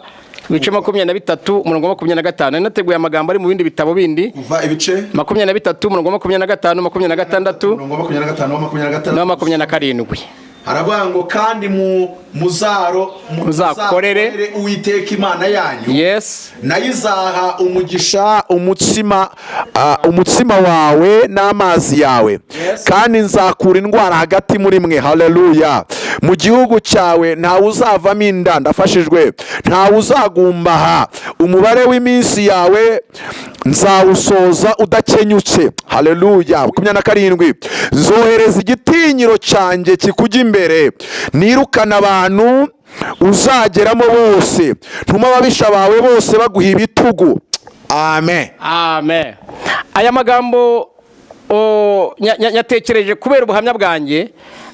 ibice 23, umurongo wa 25. Nateguye amagambo ari mu bindi bitabo bindi. Kuva ibice 23, umurongo wa 25, 26 Mirongo 25, 26 na 27. Haravuga ngo: "Kandi mu muzaro Muzakorere Uwiteka Imana yanyu, nayo izaha umugisha umutsima wawe n'amazi yawe. Kandi nzakura indwara hagati muri mwe." Haleluya! "Mu gihugu cyawe ntawe uzavamo inda." Ndafashijwe. "Ntawe uzagumbaha. Umubare w'iminsi yawe nzawusoza udakenyutse." Haleluya! 27: "Nzohereza igitinyiro cyanjye kikujya imbere, nirukana abantu uzageramo bose, ntuma ababisha bawe bose baguha ibitugu." Amen. Amen. Aya magambo nyatekereje kubera ubuhamya bwanjye,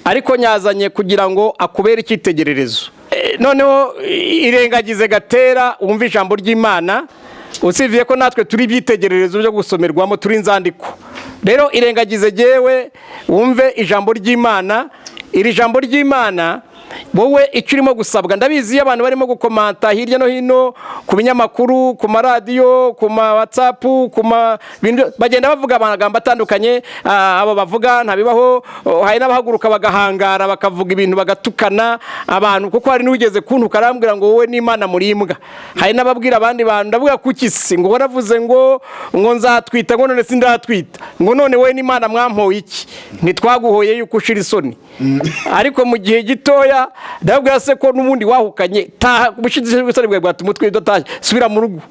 ariko nyazanye kugira ngo akubere icyitegererezo. Noneho irengagize gatera wumve ijambo ry'Imana. Usibye ko natwe turi ibyitegererezo byo gusomerwamo, turi inzandiko. Rero irengagize jyewe, wumve ijambo ry'Imana. Iri jambo ry'Imana, wowe icyo urimo gusabwa, ndabizi iyo abantu barimo gukomanta hirya no hino ku binyamakuru, ku maradiyo, ku ma WhatsApp, ku ma bintu, bagenda bavuga amagambo atandukanye. Abo bavuga ntabibaho. Hari n'abahaguruka bagahangara, bakavuga ibintu, bagatukana abantu, kuko hari n'uwigeze kuntuka arambwira ngo: "Wowe n'Imana muri imbwa." Hari n'ababwira abandi bantu, ndavuga kuki se? Ngo waravuze ngo nzatwita, ngo none sindatwita, ngo none wowe n'Imana mwampoye iki? Ntitwaguhoye yuko ushira isoni, ariko mu gihe gitoya ndabwira se ko n'ubundi wahukanye, taha, ubushize isoni bwawe bwatuma utwita udatashye, subira mu rugo.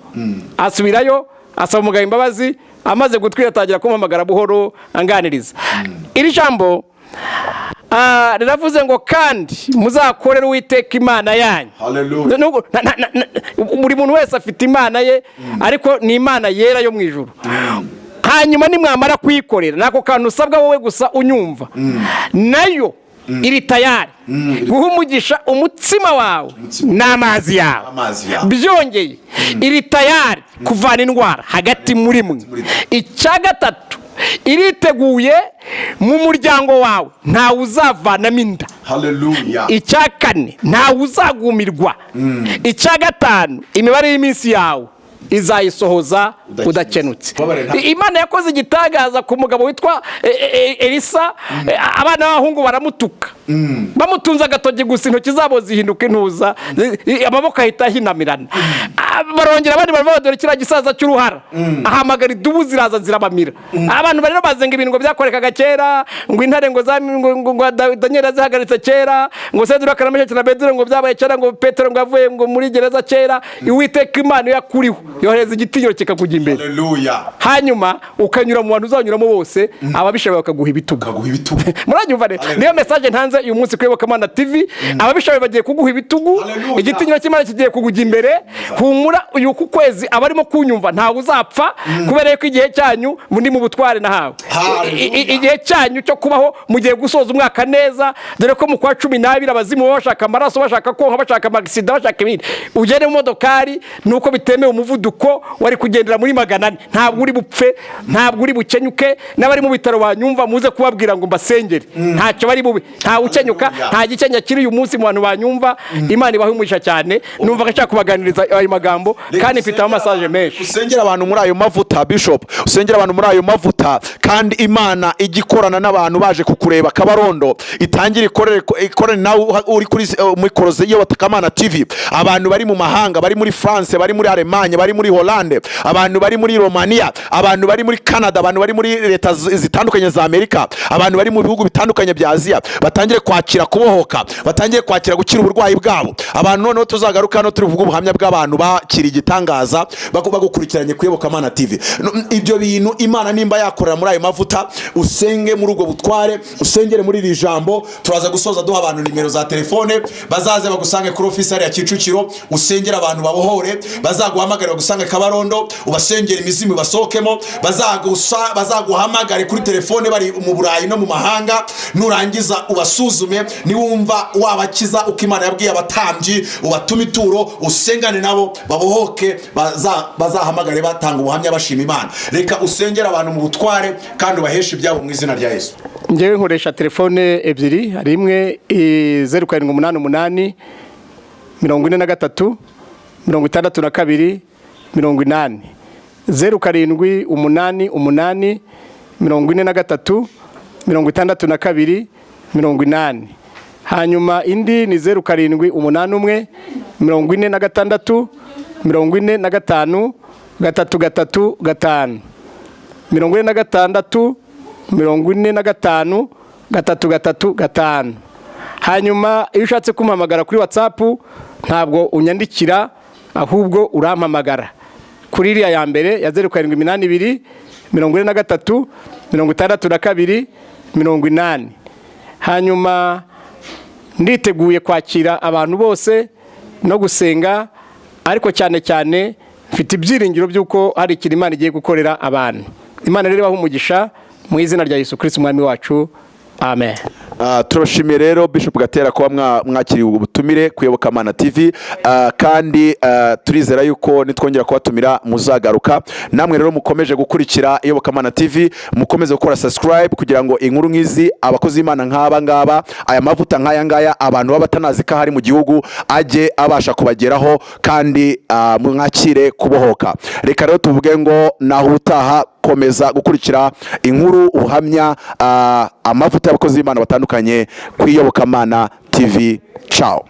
Asubirayo, asaba umugabo imbabazi. Amaze gutwita atangira kumpamagara buhoro anganiriza. Iri jambo riravuze ngo: "Kandi muzakorere Uwiteka Imana yanyu." Hallelujah. Buri muntu wese afite imana ye, ariko ni Imana yera yo mu ijuru. Hanyuma nimwamara kuyikorera, nako kantu usabwa wowe gusa unyumva, nayo iri tayari guha umugisha umutsima wawe n'amazi yawe. Amazi yawe. Byongeye, iri tayari kuvana indwara hagati muri mwe. Icya gatatu, iriteguye mu muryango wawe ntawe uzavanamo inda. Hallelujah. Icya kane, ntawe uzagumirwa. Icya gatanu, imibare y'iminsi yawe izayisohoza udakenutse. Ubabare Imana yakoze igitangaza ku mugabo witwa Elisa. Abana b'abahungu baramutuka, bamutunze agatoki gusa, intoki zabo zihinduka intuza, amaboko ahita ahinamirana. Barongera abandi baravuga: "Dore kiriya gisaza cy'uruhara." Ahamagara idubu, ziraza zirabamira. Abantu bari bazenga ibintu ngo byakorekaga kera, ngo intare ngo za ngo Daniel yazihagaritse kera, ngo Sedura na Meshaki na Abednego ngo byabaye kera, ngo Petero ngo yavuye ngo muri gereza kera. Uwiteka Imana iyo yakuriho, yohereza igitinyiro kikakujya imbere. Hallelujah. Hanyuma ukanyura mu bantu uzanyuramo bose, ababishoboye bakaguha ibitugu. Kaguha ibitugu. Muranyumva rero? Niyo message ntanze uyu munsi kuri Iyobokamana TV. Ababishoboye bagiye kuguha ibitugu. Hallelujah. Igitinyiro cy'Imana kigiye kukujya imbere. Humura, uyu ku kwezi abarimo kunyumva ntawe uzapfa, kubera yuko igihe cyanyu muri mu butware nahawe. Hallelujah. Igihe cyanyu cyo kubaho, mugiye gusoza umwaka neza, dore ko mu kwa 12 abazimu baba bashaka amaraso, bashaka konka, bashaka amagisida, bashaka ibindi. Ugende mu modokari nuko bitemewe, umuvuduko wari kugendera muri 400, ntabwo uri bupfe, ntabwo uri bukenyuke. N'abari mu bitaro banyumva, muze kubabwira ngo mbasengere, ntacyo bari bube, ntawe ukenyuka. Hallelujah. Nta gikenya kiri uyu munsi mu bantu banyumva. Imana ibahe umugisha cyane. Numvaga nshaka kubaganiriza ayo magambo, kandi mfite ama message menshi. Usengera abantu muri ayo mavuta. mavuta, Bishop, usengere abantu muri ayo mavuta, kandi Imana ijya ikorana n'abantu baje kukureba Kabarondo, itangire ikorere, ikorane nawe uri kuri mikoro y'Iyobokamana TV. Abantu bari mu mahanga, bari muri France, bari muri Allemagne, bari muri Hollande, abantu bari muri Romania, abantu bari muri Canada, abantu bari muri leta zitandukanye za Amerika, abantu bari mu bihugu bitandukanye bya Aziya, batangire kwakira kubohoka, batangire kwakira gukira uburwayi bwabo. Abantu noneho tuzagaruka hano turi buvuge ubuhamya bw'abantu bakira igitangaza bagukurikiranye ku Iyobokamana TV. Ibyo bintu Imana nimba yakorera muri ayo mavuta, usenge muri ubwo butware, usengere muri iri jambo. Turaza gusoza duha abantu nimero za telefone, bazaze bagusange kuri ofisi hariya Kicukiro, usengere abantu babohore, bazaguhamagare bagusange Kabarondo, ubasengere imizimu basohokemo, bazaguhamagare kuri telefone bari mu Burayi no mu mahanga. Nurangiza ubasuzume, niwumva wabakiza uko Imana yabwiye abatambyi, ubatume ituro, usengane nabo babohoke, bazahamagare batanga ubuhamya bashima Imana. Reka usengere abantu mu butware kandi ubaheshe ibyabo mu izina rya Yesu. Njyewe nkoresha telefone ebyiri. Hari imwe, 0788 43 62 80, 0788 43 62 80. Hanyuma indi ni 0781 46 45 335, 46 45 335. Hanyuma iyo ushatse kumpamagara kuri WhatsApp, ntabwo unyandikira, ahubwo urampamagara kuri iriya ya mbere ya 0782 43 62 80. Hanyuma nditeguye kwakira abantu bose no gusenga, ariko cyane cyane mfite ibyiringiro by'uko hari ikintu Imana igiye gukorera abantu. Imana rero ibahe umugisha mu izina rya Yesu Kirisiti Umwami wacu, amen. Turabashimiye rero, Bishop Gatera, kuba mwakiriye ubu butumire ku Iyobokamana TV, kandi turizera yuko nitwongera kubatumira muzagaruka. Namwe rero mukomeje gukurikira Iyobokamana TV, mukomeze gukora subscribe kugira ngo inkuru nk'izi, abakozi b'Imana nk'aba ngaba, aya mavuta nk'aya ngaya abantu baba batanazi ko ahari mu gihugu, ajye abasha kubageraho kandi mwakire kubohoka. Reka rero tuvuge ngo naho ubutaha. Komeza gukurikira inkuru, ubuhamya, amavuta y'abakozi b'Imana batandukanye ku Iyobokamana TV. Ciao.